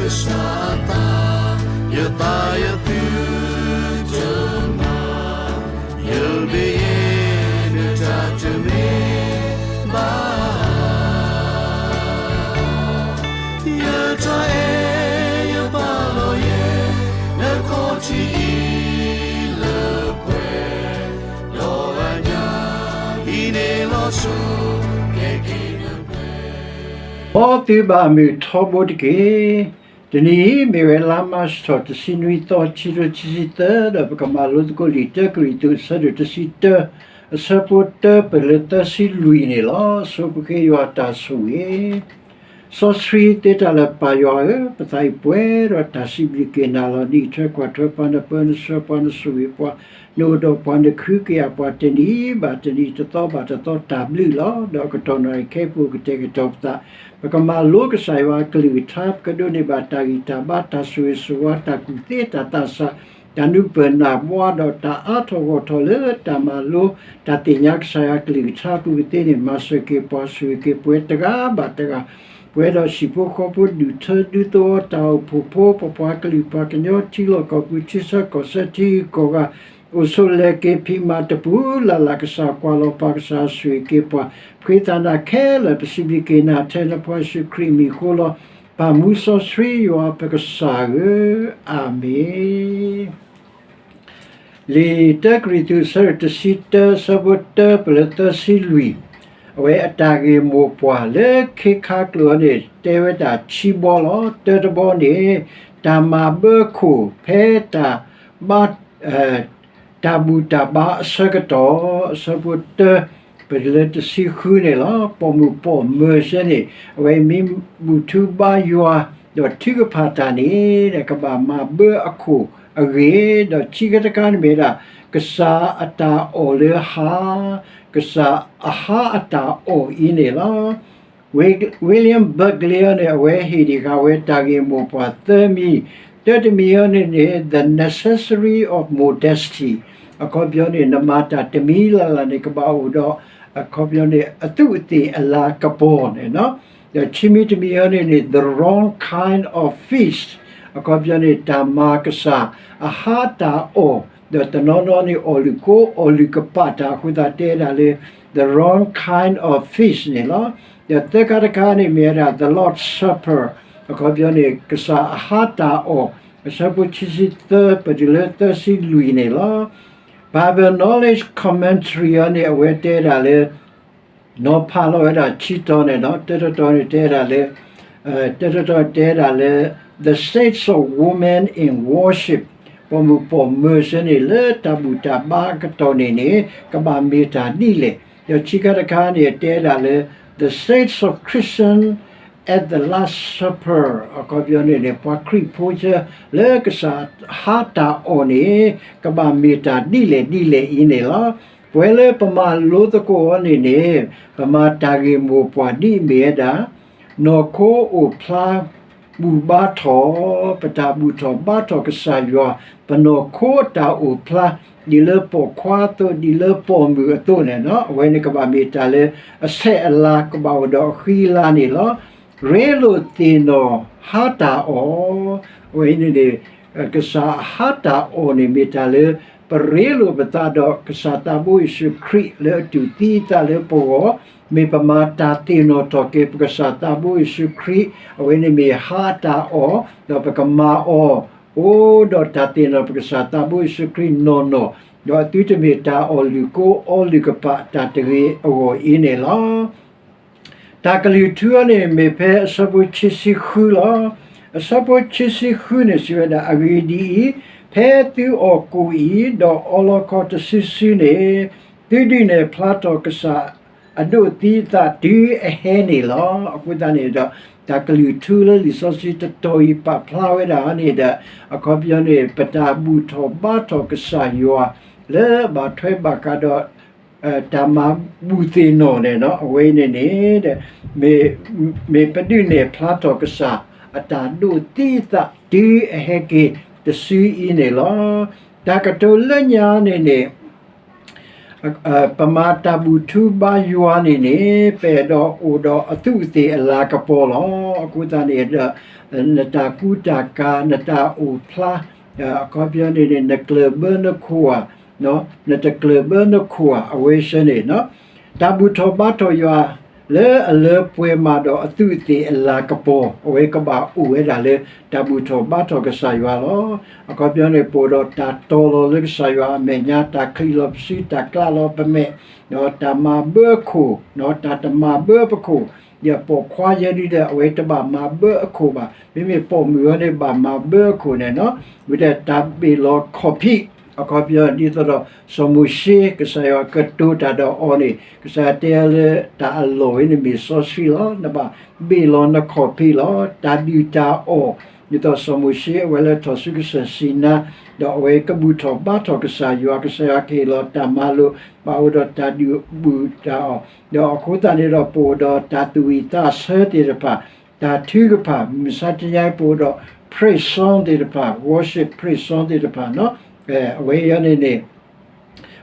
ကစၢ်အသး, ယသးယသုတမၤ, ယမ့ၢ်ယဲ နတၢ်တမ့ၢ်ဘၣ် ယတၢ်အဲၣ်ယပာ်လီၤယဲ နခီၣ်ထံးအံၤလၢပှဲၤ, ဒီးအညၣ်အံၤန့ၣ်လီၤစိၤ ကဲက့ၤနပှဲၤ မ်သုဘၣ်မုာ်ထီဘိတက့ၢ်. တနံၤအံၤမ့ၢ်ဝဲလါမၢ်ၡးထီၣ်တဆံနွံသီ ခံကထိခံဆံသၢ ဒီးပကမၤလိသကိးလံာ်တၢကရံၣ်သူး အဆၢဒိၣ်တဆံတၢ အဆၢဖိတၢ ပတုၤလၢသၢဆံလွံၢ်န့ၣ်လီၤ. ဆိပဃ့ယွၤအတၢ်ဆိၣ်ဂ့ၤ စီဆှံသ့တၢ်လၢပၢ်ယွၤဧၢ, ပသးအံၤပှဲၤဒီးတၢ်စံးဘျုးက့ၤနၤလီၤ. နအံးထွဲကွၢ်ထွဲပှၤ, နပၢနဆှၢပှၤ, နဆိၣ်ဂ့ၤပှၤ, နအိၣ်ဒီးပှၤ, နဃုကယာ်ပှၤတနံၤဘၣ်တနံၤ, တသီဘၣ်တသီ တၢ်ဘျုးလီၤ. ဒီးအကတီၢ်နၣ်ရံၣ်ခဲအံၤပူၤ ကတဲာ်ကတီၤပသး, ပကမၤလိကစၢ်ယွၤအကလုၢ်ကထါ, ပကဒိးန့ၢ်ဘၣ်တၢ်ဂံၢ်တၢ်ဘါ, တၢ်ဆိၣ်ဂ့ၤဆိၣ်ဝါ, တၢ်ကူၣ်သ့တၢ်သးစၢ်, တၢ်နုာ်ပၢၢ်နၢ်ဘှါ, ဒီးတၢ်အါထီၣ်ဂီၢ်ထီၣ်လၢတၢ်မၤလိ တၢ်သ့ၣ်ညါကစၢ်ယွၤအကလုၢ်ကထါအပူၤကသ့န့ၣ် မၤစၢၤက့ၤပှၤဆိၣ်ဂ့ၤက့ၤပှၤတဂၤဘၣ်တဂၤ, ပဝဲဒီးဟံၣ်ဖိဃီဖိ ဒူၣ်ထၢဒူသဝီ တၢ်အိၣ်ဖှိၣ်ဖိ ပပှၤကလုာ်ပှၤကညီ ထံလီၢ်ကီၢ်ပူၤ ထံဆၢကီၢ်ဆၢ ထံဂုၤကီၢ်ဂၤ အိၣ်ဆိးလဲၤက့ၤဖံးမၤတပူၤလၢ်လၢ် ကစၢ်ကွၢ်လီၤပှၤ ကစၢ်ဆိၣ်ဂ့ၤက့ၤပှၤ, ပဃ့သးနၤခဲလၢာ် ပစံးဘျုးက့ၤနၤ ထဲနဖိယ့ၣ်ၡူးခရံာ်အမံၤအဃိလီၤ. ပၢ်မူစီဆှံယွၤပကစၢ်ဧၢ, အၤမ့ၣ်. လံာ်တၢကရံၣ်သူး အဆၢဒိၣ်တဆံတၢ အဆၢဖိတၢ ပတုၤလၢသၢဆံလွံၢ်, အဝဲအတၢ်ဂ့ၢ်မိၢ်ပှၢ်လၢခ့ခါကျိာ်အံၤန့ၣ် တဲဝဲဒၣ်ခံဘီလီၤ. တၢတဘီန့ၣ် တၢ်မၤဘၢအခိၣ် ဖဲတၢ်ဘါ တၢ်ဘူၣ်တၢ်ဘါအဆၢကတီၢ်, အဆၢဖိတၢ ပတုၤလၢတဆံဃုန့ၣ်လီၤ. ပိာ်မုၣ်ပိာ်မၢၤစ့ၢ်န့ၣ် အဝဲမ့ၢ်ဘူၣ်ထူဘါယွၤ ဒီးထုကဖၣ်တၢ်န့ၣ် ကဘၣ်မၤဘၢအခိၣ်အဂ့ၢ်, ဒီးခံခါတခါန့ၣ်မ့ၢ်ဝဲဒၣ် ကစၢ်အတၢ်အီၣ်လၢဟါ, ကစၢ်အဟါအတၢ်အီၣ်အံၤန့ၣ်လီၤ. William Barclay အံၤန့ၣ် အဝဲဟ့ၣ်ဒံးဃာ်ဝဲတၢ်ဂ့ၢ်မိၢ်ပှၢ်သၢမံၤ, တၢတမံၤအံၤန့ၣ်န့ၣ် The Necessary of Modesty အခီပညီန့ၣ် နမၤတၢ်တမံၤလၢ်လၢ်န့ၣ် ကဘၣ်အိၣ်ဒီး အခီပညီန့ၣ် အသူးအသ့ၣ်အလၤကပီၤန့ၣ်, ဒီးခံမံၤတမံၤအံၤန့ၣ်န့ၣ် The Wrong Kind of Feast အခီပညီန့ၣ် တၢ်မၤကစၢ်အဟါတၢ်အီၣ်, ဒီးတနီၤနီၤန့ၣ် အီၣ်လုၣ်ကိ အီၣ်လုၣ်ကပာ်တၢ်အဃိသတးတဲဒၣ်လၢ the wrong kind of feast န့ၣ်လီၤ. ဒီးသၢခါတခါန့ၣ်မ့ၢ်ဝဲဒၣ် the Lord's Supper အခီပညီန့ၣ် ကစၢ်အဟါတၢ်အီၣ်, အဆၢဖိခံဆံသၢ ပတုၤလၢသၢဆံလွံၢ်န့ၣ်လီၤ. Bible Knowledge Commentary အံၤန့ၣ် အဝဲတဲဒၣ်လၢ နီၤဖးလီၤဝဲဒၣ်ခံတီၤန့ၣ်ဒီး တၢတတီၤန့ၣ်တဲဒၣ်လၢ တၢတတီၤန့ၣ်တဲဒၣ်လၢ the states of women in worship ပိာ်မုၣ်ပိာ်မၢၤစ့ၢ်န့ၣ် လၢတၢ်ဘူၣ်တၢ်ဘါအကတီၢ်န့ၣ်န့ၣ် ကဘၣ်မ့ၢ်တၢ်ဒ်လဲၣ်. ဒီးခံခါတခါန့ၣ် တဲဒၣ်လၢ the states of Christian at the Last Supper အခီပညီန့ၣ်န့ၣ် ပှၤခရံာ်ဖိစ့ၢ် လၢကစၢ်ဟါတၢ်အီၣ်န့ၣ် ကဘၣ်မ့ၢ်တၢ်ဒ်လဲၣ်ဒ်လဲၣ်အံၤန့ၣ်လီၤ. ပဝဲလၢပမၤလိသကိးအီၤန့ၣ်န့ၣ် ပမၤတၢ်ဂ့ၢ်မိၢ်ပှၢ်ဒ်အမ့ၢ်ဝဲဒၣ် နီၢ်ခိအိၣ်ဖျါ ဘူၣ်ဘါထီၣ်, ပတၢ်ဘူၣ်ထီၣ်ဘါထီၣ်ကစၢ်ယွၤ, ပနီၢ်ခိအတၢ်အိၣ်ဖျါ ဒ်လၢပိာ်ခွါအသိး ဒ်လၢပိာ်မုၣ်အသိးန့ၣ် အဝဲန့ၣ်ကဘၣ်မ့ၢ်တၢ်လၢအဆဲးအလၤ ကဘၣ်အိၣ်ဒီးအဃံအလၤန့ၣ်လီၤ. ရ့လိာ်သ့ၣ်နီၣ်ဟါတၢ်အီၣ်, အဝဲအံၤန့ၣ်န့ၣ် ကစၢ်အဟါတၢ်အီၣ်န့ၣ် မ့ၢ်တၢ်လၢ ပရ့လိာ်ပသးဒီးကစၢ်သးဘိယ့ၣ်ၡူးခရံာ်လၢအတူၢ်သံအသးလၢပဂီၢ်, မ့ၢ်ပမၤတၢ်သ့ၣ်နီၣ်ထီၣ်က့ၤပကစၢ်သးဘိယ့ၣ်ၡူးခရံာ်, အဝဲန့ၣ်မ့ၢ်ဟါတၢ်အီၣ်, ဒီးပကမၤအီၤ အိၣ်ဒီးတၢ်သ့ၣ်နီၣ်ပကစၢ်သးဘိယ့ၣ်ၡူးခရံာ်နီၢ်နီၢ်, ဒီးအသုတမ့ၢ်တၢ်အီၣ်လုၢ်ကိအီလုၢ်ကပာ်တၢ်တဂ့ၤအဂီၢ်အံၤန့ၣ်လီၤ. တၢ်ကလုၢ်ထူအံၤန့ၣ် မ့ၢ်ဖဲအဆၢဖိခံဆံဃုလီၤ. အဆၢဖိခံဆံဃုန့ၣ် စံးဝဲဒၣ် အဂ့ၢ်ဒ်အံၤ, ဖဲသုအီၣ်ကိၣ်အံၤ ဒီးအီလီၤခီတစုစုန့ၣ်, သုဒုးနဲၣ်ဖျါထီၣ်ကစၢ်အဒိးသံအသးတုၤအဟဲန့ၣ်လီၤ. အဃိသတးန့ၣ်ဒီး တၢ်ကလုၢ်ထူလၢလံာ်စီဆှံတတီၤအံၤပာ်ဖျါဝဲဒၣ်န့ၣ်ဒီး အခီပညီန့ၣ် ပတၢ်ဘူၣ်ထီၣ်ဘါထီၣ်ကစၢ်ယွၤ လၢဘၣ်ထွဲဘၣ်ဃးဒီး တၢ်မၤဘူၣ်သ့ၣ်နီၣ်န့ၣ် အဝဲအံၤန့ၣ်န့ၣ် မ့ၢ်ပဒုးနဲၣ်ဖျါထီၣ်ကစၢ်အတၢ်ဒိးသံအသးတုၤအဟဲက့ၤတစုအံၤန့ၣ်လီၤ. တၢ်ကတိၤလၢညါန့ၣ်န့ၣ် ပမၤတၢ်ဘူၣ်ထူဘါယွၤန့ၣ်န့ၣ် ပအဲၣ်ဒိးအိၣ်ဒီးအသူးအသ့ၣ်အလၤကပီၤလီၤ. အဃိသတးန့ၣ်ဒီး နတၢ်ကူတၢ်ကၤ နတၢ်အိၣ်ဖျါ အခီပညီန့ၣ်န့ၣ် နကျၢၢ်ဘၢနခိၣ်ဧါ, နတကျၢၢ်ဘၢနခိၣ်ဧါ အဝဲဆၢန့ၣ် တၢ်ဘူၣ်ထီၣ်ဘါထီၣ်ယွၤ လၢအလၢပှဲၤမးဒီးအသူးအသ့ၣ်အလၤကပီၤ အဝဲကဘၣ်အိၣ်ဝဲဒၣ်လၢ တၢ်ဘူၣ်ထီၣ်ဘါထီၣ်ကစၢ်ယွၤလီၤ. အခီပညီန့ၣ် ပအိၣ်ဒီးတၢ်တီၤလီၤလၢကစၢ်ယွၤအမဲာ်ညါ တၢ်ချံးလီၤပစု တၢ်ကျးလီၤပမဲာ်, ဒီးတၢ်မၤဘၢအခိၣ်, တၢ်တမၤဘၢပခိၣ်, ဒီးပိာ်ခွါယဲဒ်ဒီး အဝဲတဘၣ်မၤဘၢအခိၣ်ဘၣ်. မ့မ့ၢ်ပိာ်မုၣ်အံၤန့ၣ် ဘၣ်မၤဘၢအခိၣ်န့ၣ်နီၤ, ဝံၤဒီးတၢ်ဘ့ၣ်လီၤခီၣ်ဖံး, အခီပညီဒ်သိးဒီး စီၤမိၤၡ့ ကစၢ်ယွၤကတိၤတၢ်ဒီးအီၤန့ၣ် ကစၢ်ယွၤတဲလၢတၢ်အလီၢ်ဝဲန့ၣ်မ့ၢ်စီဆှံလီၤ. နဘၣ်ဘ့ၣ်လီၤနခီၣ်ဖံးလီၤ. တၢ်ဒုၣ်တၢ်အီၣ် ဒ်သိးစီၤမိၤၡ့အဝဲလၢထီၣ်ဆူကစၢၢ်စံၤနါ, ဒီးအဝဲကဘူၣ်ထီၣ်ဘါထီၣ်ကစၢ်ယွၤ, ကစၢ်ယွၤကဟ့ၣ်လီၤတၢ်မၤလိာ်, ဘၣ်အိၣ်ဒီးတၢ်ဒုၣ်ဘူၣ်တၢ်အီၣ်, ဒီးအဃိသတးန့ၣ်ဒီး ပအိၣ်ဒီးတၢ်သူၣ်ဝံၣ်သးဆၢသ့ၣ်တဖၣ်, တၢ်ထုကဖၣ်, မုၢ်မဆါတနံၤအံၤ ပအိၣ်ဒီး praise song သ့ၣ်တဖၣ်, worship praise song သ့ၣ်တဖၣ်နီၤ, အဝဲအံၤန့ၣ်န့ၣ်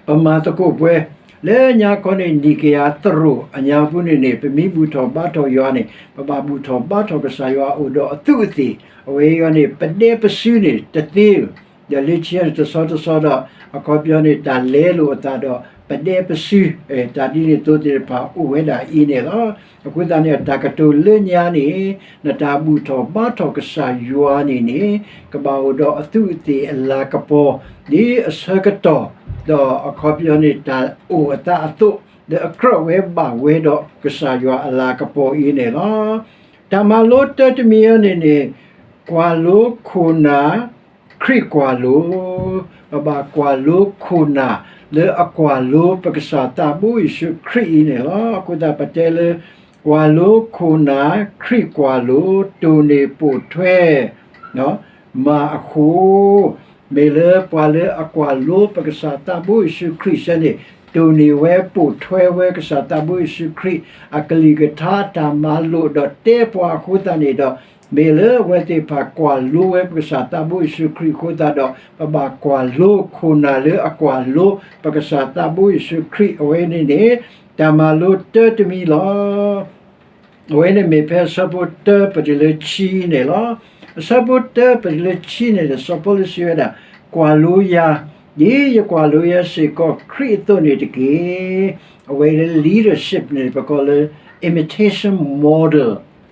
ပမၤသကိးပှဲၤ လၢညါခီန့ၣ် နံၣ်ကယၤသရိာ်အညါပူၤန့ၣ်န့ၣ် ပမ့ၢ်ဘူၣ်ထီၣ်ဘါထီၣ်ယွၤန့ၣ် ပဘၣ်ဘူၣ်ထီၣ်ဘါထီၣ်ကစၢ်ယွၤအိၣ်ဒီးအသူးအသ့ၣ်, အဝဲအံၤန့ၣ် ပဒဲပစုန့ၣ်တသ့ဧိၤ, ဒီးလၢခံန့ၣ်တဆီတဆီဒီး အခီပညီန့ၣ် တၢ်လဲလိာ်အသးဒီး ပဒဲပစု, တၢ်ဒ်န့ၣ်အသိးသ့ၣ်တဖၣ်အိၣ်ဝဲဒၣ်အံၤန့ၣ်လီၤ. အဃိသတးန့ၣ် တၢ်ကတိၤလၢညါန့ၣ် နတၢ်ဘူၣ်ထီၣ်ဘါထီၣ်ကစၢ်ယွၤန့ၣ်န့ၣ် ကဘၣ်အိၣ်ဒီးအသူးအသ့ၣ်အလၤကပီၤ ဒ်အဆၢကတီၢ်, ဒီးအခီပညီန့ၣ် တၢ်အိၣ်အသးအသိး လၢအကြၢးဝဲဘၣ်ဝဲဒီးကစၢ်ယွၤအလၤကပီၤအံၤန့ၣ်လီၤ. တၢ်မၤလိတၢတမံၤအံၤန့ၣ်န့ၣ် ကွၢ်လိခိၣ်နၢ် ခရံာ်ကွၢ်လိ, ပဘၣ်ကွၢ်လိခိၣ်နၢ်လၢအကွၢ်လိပကစၢ်သးဘိယ့ၣ်ၡူးခရံာ်အံၤန့ၣ်လီၤ. အဃိသတးပတဲလၢ ကွၢ်လိခိၣ်နၢ် ခရံာ်ကွၢ်လိ တိၢ်န့ၢ်ပိာ်ထွဲ မၤအဃိ, မ့ၢ်လၢပှၤလၢအကွၢ်လိပကစၢ်သးဘိယ့ၣ်ၡူးခရံာ်ဆၢန့ၣ် တိၢ်န့ၢ်ဝဲပိာ်ထွဲဝဲကစၢ်သးဘိယ့ၣ်ၡူးခရံာ် အကလုၢ်ကထါတၢ်မၤလိာ်ဒီးတဲပှၤအဃိသတးန့ၣ်ဒီး မ့ၢ်လၢအဝဲသ့ၣ်တဖၣ်ကွၢ်လိဝဲပကစၢ်သးဘိယ့ၣ်ၡူးခရံာ်အဃိသတးဒီး ပဘၣ်ကွၢ်လိခိၣ်နၢ်လၢအကွၢ်လိပကစၢ်သးဘိယ့ၣ်ၡူးခရံာ် အဝဲန့ၣ်န့ၣ် တၢ်မၤလိတၢတမံၤလီၤ. အဝဲန့ၣ်မ့ၢ်ဖဲအဆၢဖိတၢပတုၤလၢခံန့ၣ်လီၤ. အဆၢဖိတၢပတုၤလၢခံန့ၣ်ဒီး စီၤပီလူးစံးဝဲဒၣ်, ကွၢ်လိယၤ, ဒ်ယကွၢ်လိယဲစ့ၢ်ကီးခရံာ်အသိးန့ၣ်တက့ၢ်. အဝဲလၢ leadership န့ၣ် ပကိးလၢ imitation model,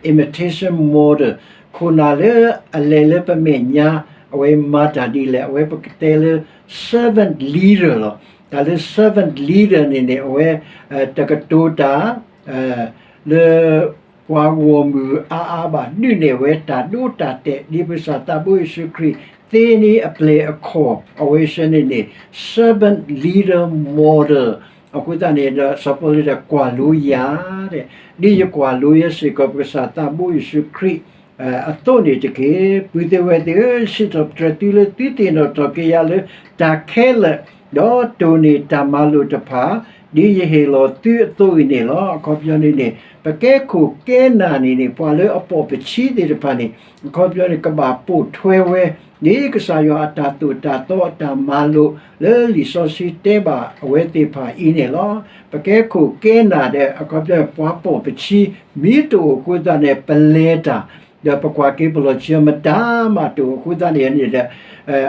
imitation model, ခိၣ်နၢ်လၢအလဲၤလၢပမဲာ်ညါ အဝဲမၤတၢ်ဒ်လဲၣ်, အဝဲပကတဲလၢ servant leader လီၤ. တၢ်လၢ servant leader န့ၣ်န့ၣ် အဝဲ တကတိၤတၢ် လၢပှၤဂီၢ်မုၢ်အါအါဘၣ် ဒုးနဲၣ်ဝဲတၢ်ဒိတၢ်တဲာ် ဒ်ပကစၢ်သးဘိယ့ၣ်ၡူးခရံာ် သ့န့ၢ်အပျဲၢ်အခီၣ် အဝဲဆၢန့ၣ်န့ၣ် servant leader model အဃိသတးန့ၣ်ဒီး စီၤပီလူးဒီးကွၢ်လိယၤ တဲ, ဒ်ယကွၢ်လိယဲစ့ၢ်ကီး ပကစၢ်သးဘိယ့ၣ်ၡူးခရံာ် အသိးန့ၣ်တက့ၢ်. ပုၢ်သ့ၣ်ဝဲၢ်သ့ၣ်ဧၢ, စံးထီၣ်ပတြၢၤသုလၢသုသ့ၣ်နီၣ်ထီၣ်က့ၤယၤလၢတၢ်ခဲလၢာ်, ဒီးတိၢ်န့ၢ်တၢ်မၤလိာ်တဖၣ် ဒ်ယဟ့ၣ်လီၤသုအသိးအံၤန့ၣ်လီၤ. အခီပညီန့ၣ်န့ၣ် ပကဲခိၣ်ကဲနၢ်န့ၣ်န့ၣ် ပှၤလၢအပိာ်ပဆံးသ့ၣ်တဖၣ်န့ၣ် အခီပညီန့ၣ် ကဘၣ်ပိာ်ထွဲဝဲ ဒ်ကစၢ်ယွၤအတၢ်သိၣ်တၢ်သီအတၢ်မၤလိာ် လၢလံာ်စီဆှံတဲဘၣ်အဝဲသ့ၣ်တဖၣ်အံၤန့ၣ်လီၤ. ပကဲခိၣ်ကဲနၢ်ဒီး အခီပညီ ပှၤပိာ်ပဆံး မ့ၢ်တအိၣ်အဃိသတးန့ၣ် ပလဲၤတၢ် ဒီးပကွၢ်က့ၤပလီၢ်ဆံ မတၤမးတအိၣ်အဃိသတးန့ၣ်န့ၣ်ဒီး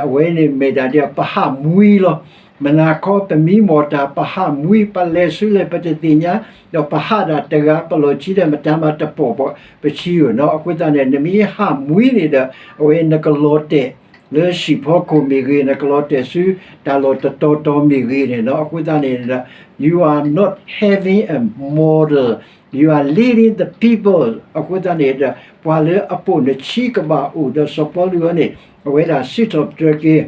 အဝဲန့ၣ်မ့ၢ်ဒၣ်ဒီး ပဟးမှံလီၤ. မုၢ်နၤခီ ပမံမီၢ်တၢ် ပဟးမှံ ပလဲၤဆူလဲၣ်ပတသ့ၣ်ညါ, ဒီးပဟးဒၣ်တဂၤ ပလီၢ်ဆံဒီး မတၤမးတပိာ်ပဆံးဧိၤနီၤ. အဃိသတးန့ၣ် နမ့ၢ်ဟးမှံန့ၣ်ဒီး အဝဲနကလီၤတဲာ် လၢဟံၣ်ဖီခိၣ်မ့ၢ်ဂ့ၤ, နကလီၤတဲာ်ဆူတၢ်လီၢ်တတီၤတီၤမ့ၢ်ဂ့ၤန့ၣ်နီၤ. အဃိသတးန့ၣ်ဒီး you are not having a model, you are leading the people. အဃိသတးန့ၣ်ဒီး ပှၤလၢအပိာ်နဆံးကဘၣ်အိၣ်ဒီး စီၤပီလူးအံၤန့ၣ် အဝဲဒၣ်စံးထီၣ်ပတြၢၤက့ၤ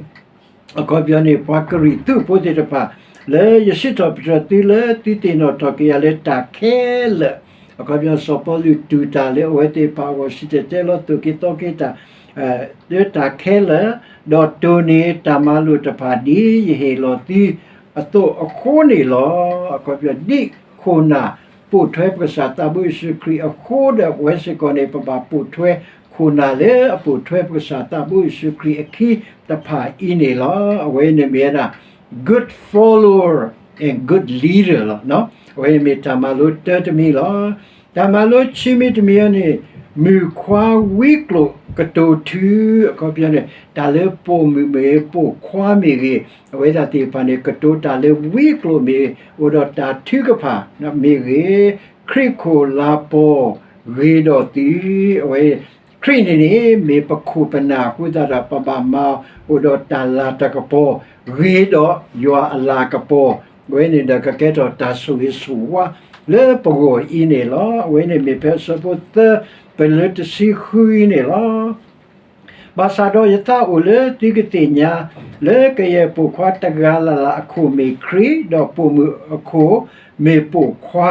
အခီပညီန့ၣ် ပှၤကရံၣ်သူးဖိသ့ၣ်တဖၣ် လၢယစံးထီၣ်ပတြၢၤသုလၢသုသ့ၣ်နီၣ်ထီၣ်က့ၤယၤလၢတၢ်ခဲလၢာ်, အခီပညီ စီၤပီလူးတူၢ်တၢ်လၢအဝဲသ့ၣ်တဖၣ်အဂီၢ် စံၣ်တဲၤတဲလီၤသိၣ်က့ၤသီက့ၤတၢ် လၢတၢ်ခဲလၢာ်, ဒီးတိၢ်န့ၢ်တၢ်မၤလိာ်တဖၣ်ဒ်ယဟ့ၣ်လီၤသုအသိးအဃိန့ၣ်လီၤ. အခီပညီ ဒ်ခိၣ်နၢ်ပိာ်ထွဲပကစၢ်သးဘိယ့ၣ်ၡူးခရံာ်အဃိဒီး အဝဲစ့ၢ်ကီးန့ၣ် ပဘၣ်ပိာ်ထွဲခိၣ်နၢ်လၢအပိာ်ထွဲပကစၢ်သးဘိယ့ၣ်ၡူးခရံာ်အခံတဖၣ်အံၤန့ၣ်လီၤ. အဝဲန့ၣ်မ့ၢ်ဝဲဒၣ် good follower and good leader လီၤ. အဝဲမ့ၢ်တၢ်မၤလိတၢတမံၤလီၤ. တၢ်မၤလိခံမံၤတမံၤအံၤန့ၣ် မုၣ်ခွါဝံကျိာ်ကတိၤထု အခီပညီန့ၣ် တၢ်လၢပိာ်မုၣ်မ့ၢ်ဂ့ၤ ပိာ်ခွါမ့ၢ်ဂ့ၤ အဝဲဒၣ်သ့ၣ်တဖၣ်န့ၣ် ကတိၤတၢ်လၢဝံကျိာ်မ့ၢ်ဂ့ၤ အိၣ်ဒီးတၢ်ထုကဖၣ်မ့ၢ်ဂ့ၤ ခရံာ်ခိၣ်လၤပီၤဂ့ၤဒီးသု အဝဲ ခရံာ်န့ၣ်န့ၣ် မ့ၢ်ပခိၣ်ပနၢ်အဃိသတးဒီး ပဘၣ်မၤအိၣ်ဒီးတၢ်လၤတၢ်ကပီၤ ဂ့ၤဒီးယွၤအလၤကပီၤ အဝဲန့ၣ်ဒီးကကဲထီၣ်တၢ်ဆိၣ်ဂ့ၤဆိၣ်ဝါလၢပဂီၢ်အံၤန့ၣ်လီၤ. အဝဲန့ၣ်မ့ၢ်ဖဲအဆၢဖိသၢ ပလၢတဆံဃုအံၤန့ၣ်လီၤ. ဘၣ်ဆၣ်ဒီးယသးအိၣ်လၢသုကသ့ၣ်ညါ လၢကယဲၢ်ပိာ်ခွါတဂၤလၢ်လၢ်အခိၣ်မ့ၢ်ခရံာ်, ဒီးပိာ်မုၣ်အခိၣ်မ့ၢ်ပိာ်ခွါ,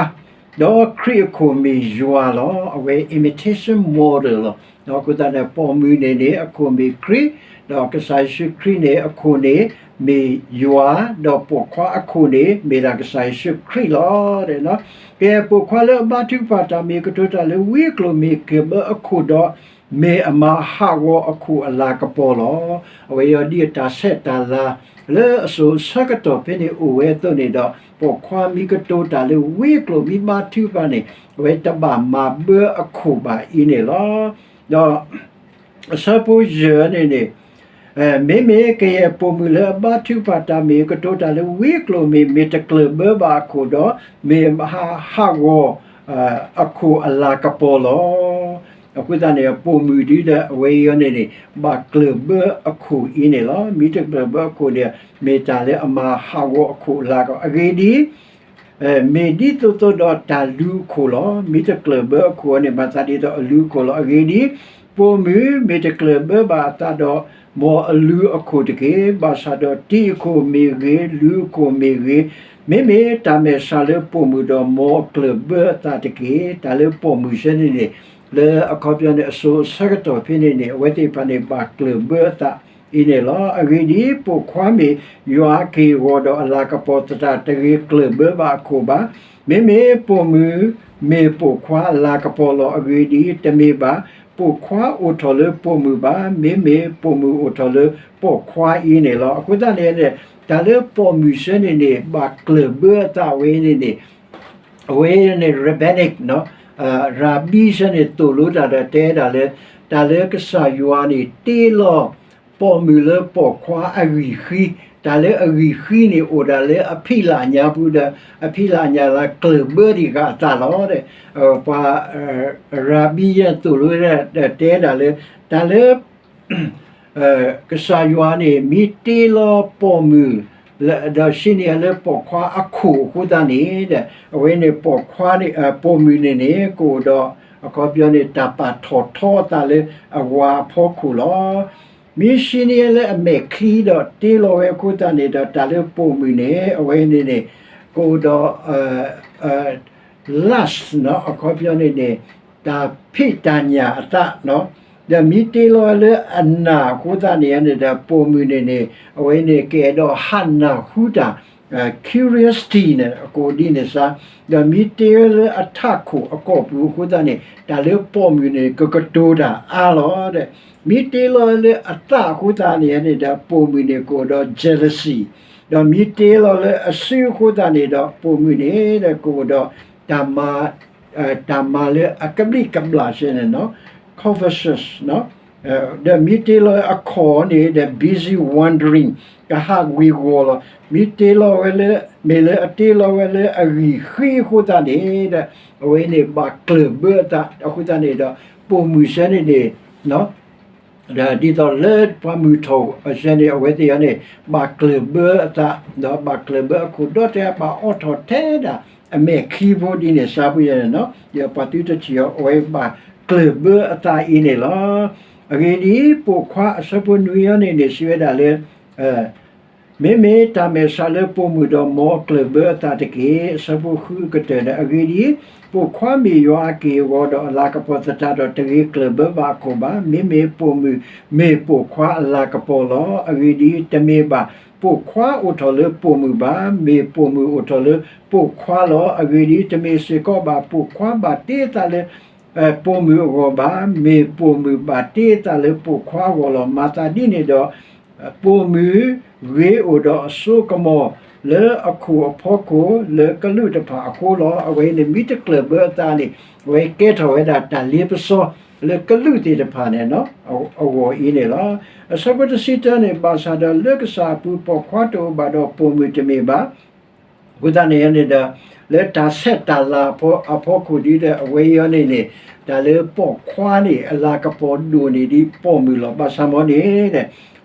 ဒီးခရံာ်အခိၣ်မ့ၢ်ယွၤလီၤ. အဝဲ imitation model လီၤ. အဃိသတးန့ၣ် ပိာ်မုၣ်န့ၣ်န့ၣ် အခိၣ်မ့ၢ်ခရံာ်, ဒီးကစၢ်ယ့ၣ်ၡူးခရံာ်န့ၣ် အခိၣ်န့ၣ်မ့ၢ်ယွၤ, ဒီးပိာ်ခွါအခိၣ်န့ၣ် မ့ၢ်ဒၣ်ကစၢ်ယ့ၣ်ၡူးခရံာ်လီၤ. ကယဲၢ်ပိာ်ခွါလၢအဘါထုကဖၣ်တၢ်မ့ၢ်ကတိၤတၢ်လၢဝံကျိာ်မ့ၢ်ကျၢၢ်ဘၢအခိၣ်ဒီး မ့ၢ်အမၤဟးဂီၤအခိၣ်အလၤကပီၤလီၤ. အဝဲအံၤဒ်အတၢ်ဆဲးတၢ်လၤလၢအစိၤအဆၢကတီၢ်ဖဲန့ၣ်အိၣ်ဝဲအသိးန့ၣ်ဒီး ပိာ်ခွါမ့ၢ်ကတိၤတၢ်လၢဝံကျိာ်မ့ၢ်ဘါထုကဖၣ်န့ၣ် အဝဲတဘၣ်မၤဘၢအခိၣ်ဘၣ်အံၤန့ၣ်လီၤ. ဒီး အဆၢဖိယဲၢ်န့ၣ်န့ၣ် မ့မ့ၢ်ကယဲၢ်ပိာ်မုၣ်လၢအဘါထုကဖၣ်တၢ်မ့ၢ်ကတိၤတၢ်လၢဝံကျိာ်မ့ၢ် မ့ၢ်တကျၢၢ်ဘၢဘၣ်အခိၣ်ဒီး မ့ၢ်ဟးဂီၤ အခိၣ်အလၤကပီၤလီၤ. အဃိသတးန့ၣ် ပိာ်မုၣ်ဒ်ဒီးအဝဲအံၤန့ၣ်န့ၣ် ဘၣ်ကျၢၢ်ဘၢအခိၣ်အံၤန့ၣ်လီၤ. မ့ၢ်တကျၢၢ်ဘၢအခိၣ်န့ၣ် မ့ၢ်တၢ်လၢအမၤဟးဂီၤအခိၣ်အလၤကပီၤ အဂ့ၢ်ဒ်အံၤ မ့ၢ်ဒ်သိးသိးဒီးတၢ်လူၤအခိၣ်လီၤ. မ့ၢ်တကျၢၢ်ဘၢအခိၣ်န့ၣ် မၤသးဒ်သိးအလူၤအခိၣ်လီၤ. အဂ့ၢ်ဒ်အံၤ, ပိာ်မုၣ်မ့ၢ်တကျၢၢ်ဘၢဘၣ်အသးဒီး မ်အလူၤအခိၣ်တက့ၢ်. ဘၣ်ဆၣ်ဒီးတံၤအခိၣ်မ့ၢ်ဂ့ၤ, လူၤအခိၣ်မ့ၢ်ဂ့ၤ, မ့မ့ၢ်တၢ်မဲာ်ဆှးလၢပိာ်မုၣ်ဒီး မ်အကျၢၢ်ဘၢအသးတက့ၢ်. တၢ်လၢပိာ်မုၣ်ဆၢန့ၣ်န့ၣ် လၢအခီပညီန့ၣ် အစိၤအဆၢကတီၢ်ဖဲန့ၣ်န့ၣ် အဝဲသ့ၣ်တဖၣ်န့ၣ် ဘၣ်ကျၢၢ်ဘၢအသးအံၤန့ၣ်လီၤ. အဂ့ၢ်ဒ်အံၤ, ပိာ်ခွါမ့ၢ်ယွၤအက့ၢ်အဂီၤဒီးအလၤကပီၤသတး တဂ့ၤကျၢၢ်ဘၢဘၣ်အခိၣ်ဘၣ်. မ့မ့ၢ်ပိာ်မုၣ်မ့ၢ်ပိာ်ခွါအလၤကပီၤလီၤ. အဂ့ၢ်ဒ်အံၤ, တမ့ၢ်ဘၣ်ပိာ်ခွါအိၣ်ထီၣ်လၢပိာ်မုၣ်ဘၣ်, မ့မ့ၢ်ပိာ်မုၣ်အိၣ်ထီၣ်လၢပိာ်ခွါအံၤန့ၣ်လီၤ. အဃိသတးန့ၣ် တၢ်လၢပိာ်မုၣ်ဆၢန့ၣ်န့ၣ် ဘၣ်ကျၢၢ်ဘၢအသးဝဲန့ၣ်န့ၣ် အဝဲန့ၣ် rabbinic နီၤ, ရၤဘံဆၢန့ၣ် သိၣ်လိတၢ်ဒီးတဲဒၣ်လၢ တၢ်လၢကစၢ်ယွၤန့ၣ် တ့လီၤပိာ်မုၣ်လၢပိာ်ခွါအဂံၢ်ဃံ, တၢ်လၢအဂံၢ်ဃံန့ၣ် အိၣ်ဒၣ်လၢအဖံးလၢ်ညါပူၤဒီး အဖံးလၢ်ညါလၢကျၢၢ်ဘၢဒံးဃာ်အသးလီၤ. ပှၤ ရၤဘံယဲသိၣ်လိဒီးတဲဒၣ်လၢ တၢ်လၢ ကစၢ်ယွၤန့ၣ် မ့ၢ်တ့လီၤပိာ်မုၣ် ဒီးဟံးန့ၢ်အီၤလၢပိာ်ခွါအခိၣ်အဃိသတးန့ၣ်ဒီး အဝဲန့ၣ်ပိာ်ခွါန့ၣ် ပိာ်မုၣ်န့ၣ်န့ၣ် ကအိၣ်ဒီး အခီပညီန့ၣ် တၢ်ပာ်ထီၣ်ထီအသးလၢအဝၤအဖီခိၣ်လီၤ. မ့ၢ်ဟံးန့ၢ်လၢအမဲာ်ချံဒီးတ့လီၤဝဲအဃိသတးန့ၣ်ဒီး တၢ်လၢပိာ်မုၣ်န့ၣ် အဝဲန့ၣ်န့ၣ် ကအိၣ်ဒီး lust နီၤ, အခီပညီန့ၣ်န့ၣ် တၢ်ဖံးတၢ်ညၣ်အသးနီၤ, ဒီးမ့ၢ်တ့လီၤလၢအနၢ်အဃိသတးန့ၣ်န့ၣ်ဒီး ပိာ်မုၣ်န့ၣ်န့ၣ် အဝဲန့ၣ်ကအဲၣ်ဒိးဟးနၢ်ဟူတၢ် curiosity န့ၣ် အကိးဒ်န့ၣ်စါ, ဒီးမ့ၢ်တ့လီၤလၢအထးခိၣ်အကီၢ်ပူၤအဃိသတးန့ၣ် တၢ်လၢပိာ်မုၣ်န့ၣ် ကကတိၤတၢ်အါလီၤဒီး မ့ၢ်တ့လီၤလၢအသးအဃိသတးန့ၣ်န့ၣ်ဒီး ပိာ်မုၣ်န့ၣ်ကအိၣ်ဒီး jealousy, ဒီးမ့ၢ်တ့လီၤလၢအစုအဃိသတးန့ၣ်ဒီး ပိာ်မုၣ်န့ၣ်ဒီးကအိၣ်ဒီး တၢ်မၤ တၢ်မၤလၢအကဘျံးကဘျၣ်ဆၢန့ၣ်နီၤ, covetous နီၤ, ဒီးမ့ၢ်တ့လီၤအခီၣ်န့ၣ်ဒီး busy wandering ကဟးဝ့ၤဝီၤလီၤ. မ့ၢ်တ့လီၤဝဲလၢ မ့ၢ်လၢအတ့လီၤဝဲလၢအဂံၢ်ဃံအဃိသတးန့ၣ်ဒီး အဝဲန့ၣ်ဘၣ်ကျၢၢ်ဘၢအသးအဃိသတးန့ၣ်ဒီး ပိာ်မုၣ်ဆၢန့ၣ်န့ၣ် ဒ်သိးလၢပှၤမုၢ်ထီၣ်အဆၢန့ၣ် အဝဲသ့ၣ်အံၤန့ၣ် ဘၣ်ကျၢၢ်ဘၢအသး ဒီးဘၣ်ကျၢၢ်ဘၢအခိၣ်ဒီးတဲဘၣ်အိးထီၣ်ထဲဒၣ် အမဲာ်ချံဖိဒ်န့ၣ်စါပူၤယဲန့ၣ်နီၤ, ဒီးပှၤသုတထံၣ်အီၤ အဝဲဘၣ်ကျၢၢ်ဘၢအသးအံၤန့ၣ်လီၤ. အဂ့ၢ်ဒ်အံၤ, ပိာ်ခွါအဆၢဖိနွံအံၤန့ၣ်န့ၣ် စံးဝဲဒၣ်လၢ မ့မ့ၢ်တၢ်မဲာ်ဆှးလၢပိာ်မုၣ်ဒီး မ်အကျၢၢ်ဘၢအသးတက့ၢ်. အဆၢဖိဃုအကတၢၢ်ဒီး အဂ့ၢ်ဒ်အံၤ, ပိာ်ခွါမ့ၢ်ယွၤအက့ၢ်အဂီၤဒီးအလၤကပီၤသတးဒီး တဂ့ၤကျၢၢ်ဘၢဘၣ်အခိၣ်ဘၣ်. မ့မ့ၢ်ပိာ်မုၣ်မ့ၢ်ပိာ်ခွါအလၤကပီၤလီၤ. အဂ့ၢ်ဒ်အံၤ, တမ့ၢ်ဘၣ်ပိာ်ခွါအိၣ်ထီၣ်လၢပိာ်မုၣ်ဘၣ်, မ့ၢ်ပိာ်မုၣ်အိၣ်ထီၣ်လၢပိာ်ခွါလီၤ. အဂ့ၢ်ဒ်အံၤ, တမ့ၢ်စ့ၢ်ကီးဘၣ်ပိာ်ခွါဘၣ်တ့အသးလၢ ပိာ်မုၣ်အဂီၢ်ဘၣ်, မ့ၢ်ပိာ်မုၣ်ဘၣ်တ့အသးလၢပိာ်ခွါအဂီၢ်လီၤ. မၤသးဒ်န့ၣ်ဒီး ပိာ်မုၣ်ဂ့ၤအိၣ်ဒီးအစိကမီၤလၢအခိၣ်အဖီခိၣ်လၢကလူးတဖၣ်အဃိလီၤ. အဝဲန့ၣ်မ့ၢ်တကျၢၢ်ဘၢအသးန့ၣ် အဝဲကဲထီၣ်ဝဲဒၣ်တၢ်လ့ပစီလၢကလူးသ့ၣ်တဖၣ်န့ၣ် အဂီၢ်အံၤန့ၣ်လီၤ. အဆၢဖိတဆံတၢန့ၣ် ဘၣ်ဆၣ်ဒီးလၢကစၢ်အပူၤပိာ်ခွါတအိၣ်ဘၣ်ဒီးပိာ်မုၣ်တမ့ၢ်ဘၣ် အဃိသတးန့ၣ်န့ၣ်ဒီး လၢတၢ်ဆဲးတၢ်လၤအဖီခိၣ်ဒ်ဒီး အဝဲအံၤန့ၣ်န့ၣ် တၢ်လၢပိာ်ခွါန့ၣ် အလၤကပီၤဒိၣ်န့ၢ်ဒံးပိာ်မုၣ်လီၤ. ဘၣ်ဆၣ်မ်န့ၣ်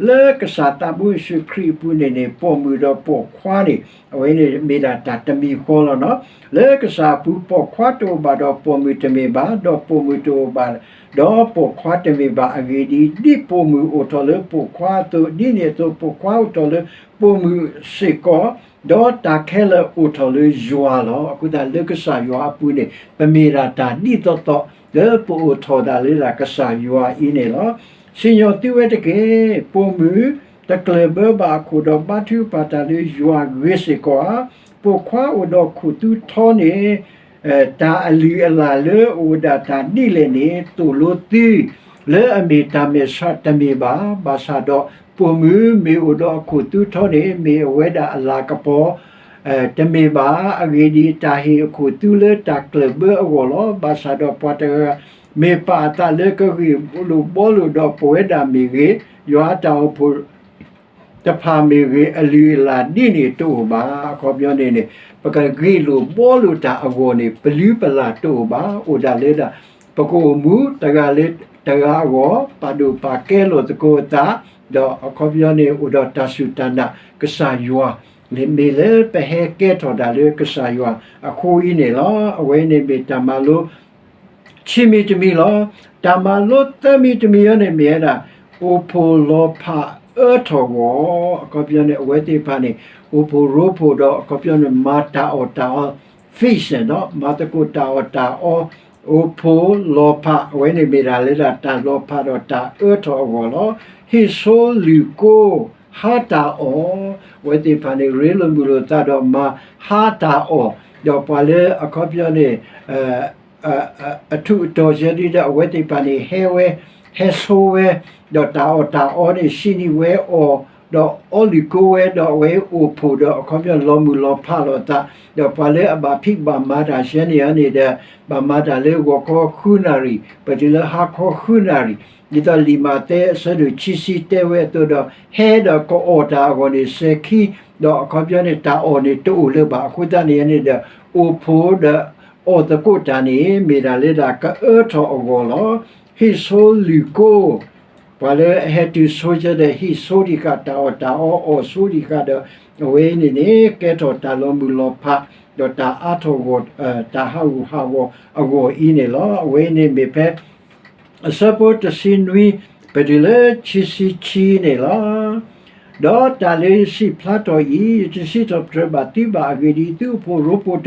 လၢကစၢ်သးဘိယ့ၣ်ၡူးခရံာ်အပူၤန့ၣ်န့ၣ် ပိာ်မုၣ်ဒီးပိာ်ခွါန့ၣ် အဝဲန့ၣ်မ့ၢ်ဒၣ်တၢ်တမံၤဃီလီၤနီၤ. လၢကစၢ်အပူၤပိာ်ခွါတအိၣ်ဘၣ်ဒီးပိာ်မုၣ်တမ့ၢ်ဘၣ်, ဒီးပိာ်မုၣ်တအိၣ်ဘၣ် ဒီးပိာ်ခွါတမ့ၢ်ဘၣ်. အဂ့ၢ်ဒ်အံၤ, ဒ်ပိာ်မုၣ်အိၣ်ထီၣ်လၢပိာ်ခွါအသိး, ဒ်န့ၣ်အသိးပိာ်ခွါအိၣ်ထီၣ်လၢပိာ်မုၣ်စ့ၢ်ကီး, ဒီးတၢ်ခဲလၢာ်အိၣ်ထီၣ်လၢယွၤလီၤ. အဃိသတးလၢကစၢ်ယွၤအပူၤန့ၣ် ပမ့ၢ်ဒၣ်တၢ်ဒ်သိးသိး လၢပအိၣ်ထီၣ်ဒၣ်လၢဒၣ်ကစၢ်ယွၤအံၤန့ၣ်လီၤ. စံၣ်ညီၣ်သုဝဲတက့ၢ်. ပိာ်မုၣ်တကျၢၢ်ဘၢဘၣ်အခိၣ်ဒီး ဘါထုကဖၣ်တၢ်လၢယွၤဂ့ၤစ့ၢ်ကီးဧါ. ပိာ်ခွါအိၣ်ဒီးခိၣ်သူထီန့ၣ် တၢ်အလုၢ်အလၢ်လၢအအိၣ်ဝဲဒၣ်တၢ်ဒ်လဲၣ်န့ၣ် သိၣ်လိသု လၢအမ့ၢ်တၢ်မဲာ်ဆှးတမ့ၢ်ဘၣ်. ဘၣ်ဆၣ်ဒီးပိာ်မုၣ်မ့ၢ်အိၣ်ဒီးအခိၣ်သူထီန့ၣ် မ့ၢ်အဝဲဒၣ်အလၤကပီၤ တမ့ၢ်ဘၣ်. အဂ့ၢ်ဒ်အံၤ, တၢ်ဟ့ၣ်အခိၣ်သူလၢတၢ်ကျၢၢ်ဘၢအဂီၢ်လီၤ. ဘၣ်ဆၣ်ဒီးပှၤတဂၤမ့ၢ်ပာ်အသးလၢကဂ့ၢ်လိာ်ဘှီလိာ်ဒီးပဝဲဒၣ်မ့ၢ်ဂ့ၤ, ယွၤအတၢ်အိၣ်ဖှိၣ် တဖၣ်မ့ၢ်ဂ့ၤ အလုၢ်အလၢ်ဒ်န့ၣ်တအိၣ်ဘၣ်. အခီပညီန့ၣ်န့ၣ် ပကဂ့ၢ်လိာ်ဘှီလိာ်တၢ်အဂီၢ်န့ၣ် ပလုၢ်ပလၢ်တအိၣ်ဘၣ်. အိၣ်ဒၣ်လၢဒၣ် ပကအိၣ်မူတဂၤလၢတဂၤအဂီၢ် ပာ်ဒိၣ်ပာ်ကဲလိာ်သကိးအသး, ဒီးအခီပညီန့ၣ် အိၣ်ဒီးတၢ်စူၢ်တၢ်နာ်ကစၢ်ယွၤ မ့ၢ်လၢပဟဲကဲထီၣ်ဒၣ်လၢကစၢ်ယွၤအဃိအံၤန့ၣ်လီၤ. အဝဲန့ၣ်မ့ၢ်တၢ်မၤလိ ခံမံၤတမံၤလီၤ. တၢ်မၤလိသၢမံၤတမံၤအံၤန့ၣ်မ့ၢ်ဝဲဒၣ် အိၣ်ဖှိၣ်လီၤဖးအၢထီၣ်ဂီၢ်, အခီပညီန့ၣ် အဝဲသ့ၣ်တဖၣ်န့ၣ် အိၣ်ဖှိၣ်ရိဖှိၣ်ဒီး အခီပညီန့ၣ် မၤတၢ်အီၣ်တၢ်အီ feast န့ၣ်ဒီး မၤသကိးတၢ်အီၣ်တၢ်အီ, အိၣ်ဖှိၣ်လီၤဖး အဝဲန့ၣ်မ့ၢ်ဒၣ်လၢဒၣ်တၢ်လီၤဖးဒီးတၢ်အၢထီၣ်အဂီၢ်လီၤ. ဟ့ၣ်ဆိလုၢ်ကိ ဟါတၢ်အီၣ်, အဝဲသ့ၣ်တဖၣ်န့ၣ် ရ့လိာ်မုာ်လိာ်သးဒီးမၤဟါတၢ်အီၣ်, ဒီးပှၤလၢအခီပညီန့ၣ် အထူးအတီၤစဲဒ်ဒီး အဝဲသ့ၣ်တဖၣ်န့ၣ် ဟဲဝဲ, ဟဲဆိဝဲ, ဒီးတၢ်အီၣ်တၢ်အီန့ၣ် စံးန့ၢ်ဝဲအီၤ, ဒီးအီလုၢ်ကိဝဲ, ဒီးအဝဲအိၣ်ဖှိၣ်ဒီး အခီပညီလီၤမုၢ်လီၤဖးလိာ်အသး, ဒီးပှၤလၢအဘၣ်ဖံးဘၣ်မၤတၢ်စဲန့ၣ်န့ၣ်ဒီး ဘၣ်မၤတၢ်လၢဂီၤခီဃုနၣ်ရံၣ် ပတုၤလၢဟါခီဃုနၣ်ရံၣ်, ဒ်သိးလံာ်မးသဲအဆၢဒိၣ်ခံဆံတဲဝဲအသိးဒီး ဟဲဒီးကအီၣ်တၢ်အဂီၢ်န့ၣ် စဲၤခံ, ဒီးအခီပညီန့ၣ် တၢ်အီၣ်န့ၣ်တအိၣ်လၢၤဘၣ်. အဃိသတးန့ၣ်န့ၣ်ဒီး အိၣ်ဖှိၣ်ဒီးအီၣ်သကိးတၢ်န့ၣ် မ့ၢ်ဒၣ်လၢဒၣ်ကအၢထီၣ်အဂီၢ်လီၤ. ဟ့ၣ်ဆိလုၢ်ကိ ပှၤလၢအဟဲတုၤဆိကဲဒီး ဟ့ၣ်ဆိဒံးဃာ်တၢ်အီၣ်တၢ်အီ အီၣ်ဆိဒံးဃာ်ဒီး အဝဲအံၤန့ၣ်န့ၣ် ကဲထီၣ်တၢ်လီၤမုၢ်လီၤဖး ဒီးတၢ်အါထီၣ်ဂီၢ် တၢ်ဟးဂူာ်ဟးဂီၤအဂီၢ်အံၤန့ၣ်လီၤ. အဝဲအံၤန့ၣ်မ့ၢ်ဖဲ အဆၢဖိတဆံနွံ ပတုၤလၢခံဆံခံန့ၣ်လီၤ. ဒီးတၢ်လၢယစံးဖျါထီၣ်အံၤ ယတစံးထီၣ်ပတြၢၤဘၣ်သုဘၣ်. အဂ့ၢ်ဒ်အံၤ, သုအိၣ်ဖှိၣ်ရိဖှိၣ်တမ့ၢ်ဘၣ်လၢတၢ်ဂ့ၤထီၣ်အဂီၢ်ဘၣ်, မ့ၢ်လၢတၢ်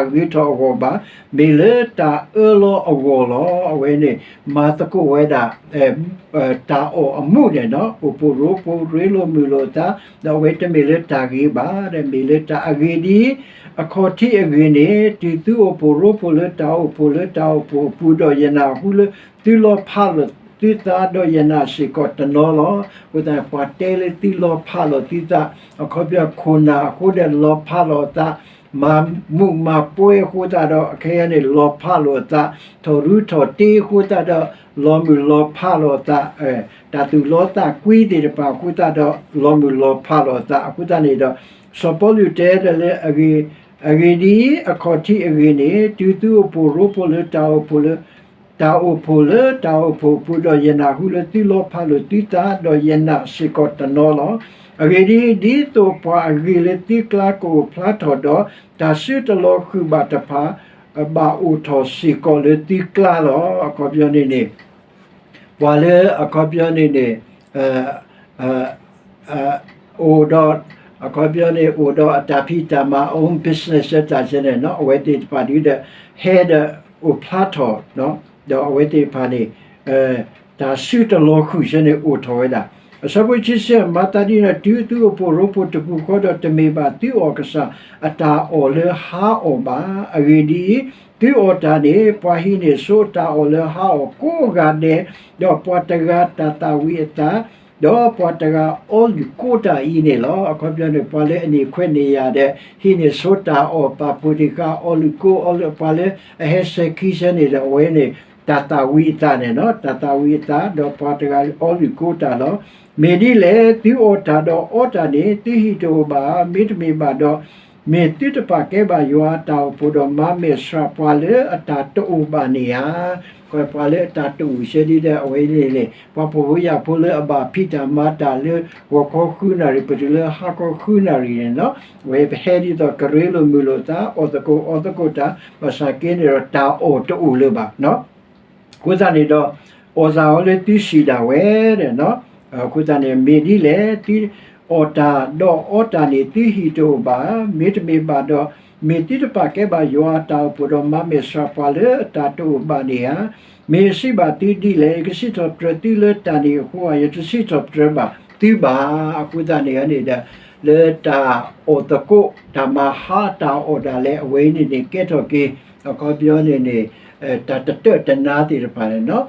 အၢလီၤအဂီၢ်လီၤ. အဝဲန့ၣ် မၤသကိးဝဲဒၣ် တၢ်အီၣ်အမူးန့ၣ်ဒီး အိၣ်ဖှိၣ်ရိဖှိၣ်ရ့လိာ်မုာ်လိာ်အသး, ဒီးအဝဲတမ့ၢ်လၢတၢ်ဂ့ၤဘၣ်, ဒီးမ့ၢ်လၢတၢ်အဂ့ၢ်ဒ်အံၤ, အခီၣ်ထံးအဂ့ၢ်န့ၣ် တုၤသုအိၣ်ဖှိၣ်ရိဖှိၣ်လၢတၢ်အိၣ်ဖှိၣ်လၢတၢ်အိၣ်ဖှိၣ်အပူၤ ဒီးယနာ်ဟူလၢသုလီၤဖးလိာ်သုသး ဒီးယနာ်စ့ၢ်ကီးတနီၤလီၤ. အဃိသတး ပှၤတဲလၢသုလီၤဖးလိာ်သုသး အခီပညီခိၣ်နၢ်အဃိဒီးလီၤဖးလိာ်အသး မၤမူးမၤပွဲအဃိသတးဒီး အခဲအံၤန့ၣ် လီၤဖးလိာ်အသး, ထီၣ်ရူထီၣ်တ့အဃိသတးဒီး လီၤမုၢ်လီၤဖးလိာ်အသး, တၢ်သူၣ်လီသးကွံသ့ၣ်တဖၣ်အဃိသတးဒီး လီၤမုၢ်လီၤဖးလိာ်အသး. အဃိသတးန့ၣ်ဒီး စီၤပီလူးတဲဒီးလၢ အဂ့ၢ်ဒ်အံၤ, အခီၣ်ထံးအဂ့ၢ်န့ၣ် တုၤသုအိၣ်ဖှိၣ်ရိဖှိၣ်လၢတၢ်အိၣ်ဖှိၣ်လၢ တၢ်အိၣ်ဖှိၣ်လၢတၢ်အိၣ်ဖှိၣ်အပူၤ ဒီးယနာ်ဟူလၢသုလီၤဖးလိာ်သုသး ဒီးယနာ်စ့ၢ်ကီးတနီၤလီၤ. အဂ့ၢ်ဒ်အံၤ, ဒ်သိးပှၤအဂ့ၢ်လၢသုကျါကအိၣ်ဖျါထီၣ်ဒီး တၢ်စုတလီၤဃုာ်ဘၣ်တဖၣ် ဘၣ်အိၣ်ထီၣ်စ့ၢ်ကီးလၢသုကျါလီၤ. အခီပညီန့ၣ်န့ၣ် ပှၤလၢအခီပညီန့ၣ်န့ၣ် အိၣ်ဒီး အခီပညီန့ၣ် အိၣ်ဒီးအတၢ်ဖံးတၢ်မၤ own business တၢ်စဲန့ၣ် အဝဲသ့ၣ်တဖၣ်ဒ်ဒီး ဟဲဒီးအိၣ်ဖျါထီၣ် ဒီးအဝဲသ့ၣ်တဖၣ်န့ၣ် တၢ်စုတလီၤဃုာ်စဲန့ၣ်အိၣ်ထီၣ်ဝဲဒၣ်. အဆၢဖိခံဆံ မၤသးဒ်န့ၣ် တုၤသုအိၣ်ဖှိၣ်ရိဖှိၣ်တပူၤဃီဒီး တမ့ၢ်ဘၣ်သုအီၣ်ကစၢ်အတၢ်အီၣ်လၢဟါအီၣ်ဘၣ်. အဂ့ၢ်ဒ်အံၤ, သုအီၣ်တၢ်န့ၣ် ပှၤဟံးန့ၢ်ဆိအတၢ်အီၣ်လၢဟါအီၣ်ကိးဂၤဒဲး, ဒီးပှၤတဂၤတၢ်သၣ်ဝံၤအသး ဒီးပှၤတဂၤအီလုၣ်ကိတၢ်အံၤန့ၣ်လီၤ. အခီပညီန့ၣ် ပှၤလၢအန့ၢ်ခွဲးန့ၢ်ယာ်ဒီး ဟံးန့ၢ်ဆိတၢ်အီၣ် ပာ်ဖှိၣ်တ့ၢ်ဃာ်အီလုၣ်ကိ အီလုၣ် ပှၤလၢအဟဲဆဲးခံဆဲးန့ၣ်ဒီး အဝဲန့ၣ် တၢ်သၣ်ဝံၤအသးန့ၣ်လီၤ. တၢ်သၣ်ဝံၤအသး ဒီးပှၤတဂၤအီလုၣ်ကိတၢ်လီၤ. မ့ၢ်ဒ်လဲၣ် သုအီၣ်တၢ်ဒီးအီတၢ်န့ၣ် သုဟံၣ်တအိၣ်ဘၣ်ဧါ. မ့တမ့ၢ်ဘၣ်ဒီး မ့ၢ်သုတပာ်ကဲဘၣ်ယွၤအတၢ်အိၣ်ဖှိၣ်ဒီးမၤမဲာ်ဆှးပှၤလၢအတၢ်တအိၣ်ဘၣ်န့ၣ်ဧါ. ပှၤလၢအတၢ်တအိၣ်ဆဲဒ်ဒီး အဝဲန့ၣ်န့ၣ် ပှၤဖှီၣ်ဖိယာ်ဖိလၢအဘၣ်ဖံးတၢ်မၤတၢ်လၢ ဂီၤခီဃုနၣ်ရံၣ် ပတုၤလၢဟါခီဃုနၣ်ရံၣ်န့ၣ်လီၤ. အဝဲပဟဲဒ်သိးကရ့လိာ်မုာ်လိာ်သး အီၣ်သကိးအီသကိးတၢ် ဘၣ်ဆၣ်က့န့ၣ်ဒီး တၢ်အီၣ်တအိၣ်လၢၤဘၣ်. အဃိသတးန့ၣ်ဒီး အီၣ်သးအီၤလၢသုစံးဒၣ်ဝဲဒီး အဃိသတးန့ၣ် မ့ၢ်ဒ်လဲၣ် သုအီၣ်တၢ်ဒီးအီတၢ်န့ၣ် သုဟံၣ်တအိၣ်ဘၣ်. မ့တမ့ၢ်ဘၣ်ဒီး မ့ၢ်သုတပာ်ကဲဘၣ်ယွၤအတၢ်အိၣ်ဖှိၣ်ဒီးမၤမဲာ်ဆှးပှၤလၢအတၢ်တအိၣ်ဘၣ်န့ၣ်ဧါ. မ့ၢ်ယစံးဘၣ်သုဒ်လဲၣ် ယကစံးထီၣ်ပတြၢၤသုလၢတၢ်န့ၣ်အဃိဧါ. ယတစံးထီၣ်ပတြၢၤဘၣ်သုဘၣ်. အဃိသတးန့ၣ်န့ၣ်ဒီး လၢတၢ်အီၣ်သကိး တၢ်မၤဟါတၢ်အီၣ်ဒၣ်လဲာ် အဝဲအံၤန့ၣ်န့ၣ် ကဲထီၣ်က့ၤ အခီပညီန့ၣ်န့ၣ် တၢ်တတၢၢ်တနါသ့ၣ်တဖၣ်န့ၣ်လီၤ.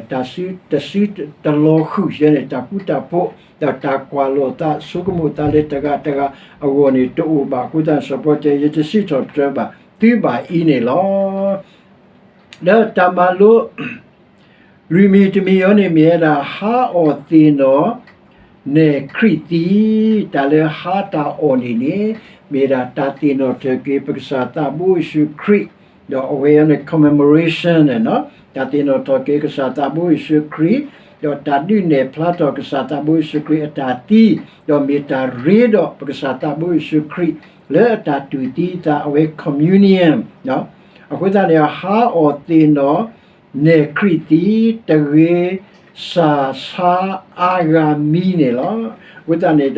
တၢ်စုတစုတလီၤဃုာ်ယဲန့ၣ် တၢ်ဃူတၢ်ဖိး ဒီးတၢ်ကွၢ်လိာ်သး ဆိကမိၣ်သးလၢတဂၤတဂၤအဂီၢ်န့ၣ် တအိၣ်ဘၣ်အဃိသတး စီၤပီလူးတဲ ယတစံးထီၣ်ပတြၢၤဘၣ်သုဘၣ်အံၤန့ၣ်လီၤ. ဒီးတၢ်မၤလိ လွံၢ်မံၤတမံၤအံၤန့ၣ် မ့ၢ်ဝဲဒၣ် ဟါအီၣ်သ့ၣ်နီၣ်နဲၣ်ခရံာ်သံ, တၢ်လၢဟါတၢ်အီၣ်န့ၣ်န့ၣ် မ့ၢ်ဒၣ်တၢ်သ့ၣ်နီၣ်ထီၣ်က့ၤ ပကစၢ်သးဘိယ့ၣ်ၡူးခရံာ်, ဒီးအဝဲအံၤန့ၣ် commemoration န့ၣ်လီၤ. တၢ်သ့ၣ်နီၣ်ထီၣ်က့ၤကစၢ်သးဘိယ့ၣ်ၡူးခရံာ်, ဒီးတၢ်ဒုးနဲၣ်ဖျါထီၣ်ကစၢ်သးဘိယ့ၣ်ၡူးခရံာ်အတၢ်သံ, ဒီးမ့ၢ်တၢ်ရ့ဒီးပကစၢ်သးဘိယ့ၣ်ၡူးခရံာ် လၢအတၢ်တူၢ်သံအသး အဝဲ communion အဃိသတးန့ၣ် ဟါအီၣ်သ့ၣ်နီၣ်နဲၣ်ခရံာ်သံ တဂ့ၤစၢ်ဆါအါဂၤမံန့ၣ်လီၤ. အဃိသတးန့ၣ်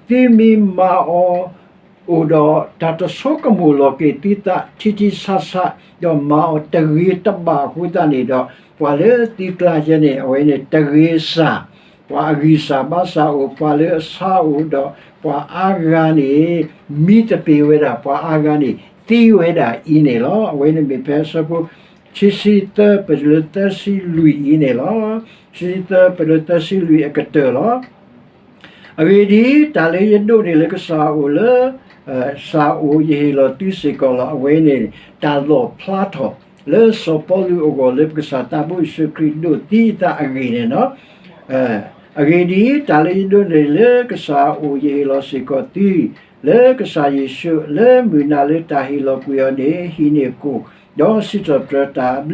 ဒီး သုမ့ၢ်မၤအီၤ အိၣ်ဒီးတၢ်တဆိကမိၣ်လီၤက့ၤသုသးထံထံဆးဆး, ဒီးမၤအီၤတဂ့ၤတဘၣ်အဃိသတးန့ၣ်ဒီး ပှၤလၢသုကျါယဲန့ၣ် အဝဲန့ၣ်တဂ့ၤစၢ်, ပှၤအဂံၢ်စၢ်ဘါစၢ်အိၣ်, ပှၤလၢအဆါအိၣ်ဒီး ပှၤအါဂၤန့ၣ် မံသပ့ၤဝဲဒၣ်, ပှၤအါဂၤန့ၣ် သံဝဲဒၣ်အံၤန့ၣ်လီၤ. အဝဲန့ၣ်မ့ၢ်ဖဲအဆၢဖိ ခံဆံသၢ ပတုၤလၢသၢဆံလွံၢ်အံၤန့ၣ်လီၤ. ခံဆံသၢ ပတုၤလၢသၢဆံလွံၢ်အကတၢၢ်လီၤ. အဂ့ၢ်ဒ်အံၤ, တၢ်လၢယဒိးန့ၢ်လၢကစၢ်အအိၣ်လၢ ကစၢ်အအိၣ်ယဟ့ၣ်လီၤသုစ့ၢ်ကီးလီၤ. အဝဲန့ၣ် တၢ်လီၣ်ဖျါထီၣ် လၢစီၤပီလူးအဂီၢ်လၢပကစၢ်သးဘိယ့ၣ်ၡူးခရံာ်ဒိးသံအသးအဂ့ၢ်န့ၣ်လီၤ. အဂ့ၢ်ဒ်အံၤ, တၢ်လၢယဒိးန့ၢ်လၢကစၢ်အအိၣ်ယဟ့ၣ်လီၤစ့ၢ်ကီးသု လၢကစၢ်ယ့ၣ်ၡူး လၢမုၢ်နၤလၢတၢ်ဟ့ၣ်လီၤကွံာ်အီၤန့ၣ် ဟံးန့ၢ်ကိၣ်, ဒီးစံးထီၣ်ပတြၢၤတၢ်အဘျုးအ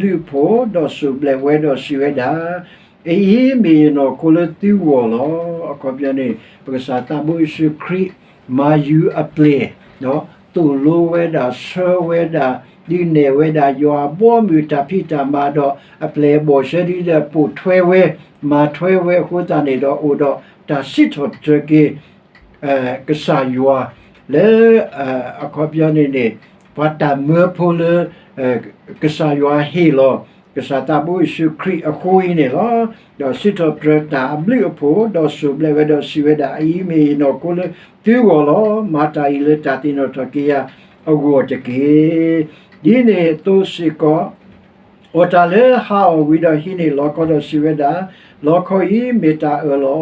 ဖှိၣ်, ဒီးစိၢ်ဘျဲးဝဲဒီးစံးဝဲဒၣ်, အအံၤမ့ၢ်ယနီၢ်ခိလၢသုဂီၢ်လီၤ. အခီပညီန့ၣ် ပကစၢ်သးဘိယ့ၣ်ၡူးခရံာ် မၤယူၤအပျဲၢ်, သိၣ်လိဝဲဒၣ်, ဆှၢဝဲဒၣ်, ဒုးနဲၣ်ဝဲဒၣ်ယွၤအဘီအမုၢ်တၢ်ဖံးတၢ်မၤဒီး အပျဲၢ်အဘီၣ်ဆှၢဒ်ဒီး ပိာ်ထွဲဝဲ, မၤထွဲဝဲအဃိသတးန့ၣ်ဒီး အိၣ်ဒီးတၢ်စံးထီၣ်ပတြၢၤက့ၤ ကစၢ်ယွၤ လၢ အခီပညီန့ၣ်န့ၣ် ပှၤတၢ်မၢဖိလၢ ကစၢ်ယွၤဟ့ၣ်လီၤ ကစၢ်သးဘိယ့ၣ်ၡူးခရံာ်အဃိအံၤန့ၣ်လီၤ. ဒီးစံးထီၣ်ပတြၢၤတၢ်အဘျုးအဖှိၣ်, ဒီးစိၢ်ဘျဲးဝဲဒီးစံးဝဲဒၣ်, အအံၤမ့ၢ်ယနီၢ်ခိလၢသုဂီၢ်လီၤ. မၤတၢ်အံၤလၢတၢ်သ့ၣ်နီၣ်ထီၣ်က့ၤယၤအဂီၢ်တက့ၢ်. ဒ်န့ၣ်အသိးစ့ၢ်ကီး အီၣ်တၢ်လၢဟါအီၣ်ဝံၤဒီးဟံးန့ၢ်လီခီဒီးစံးဝဲဒၣ်, လီခီအံၤမ့ၢ်တၢ်အၢၣ်လီၤအီ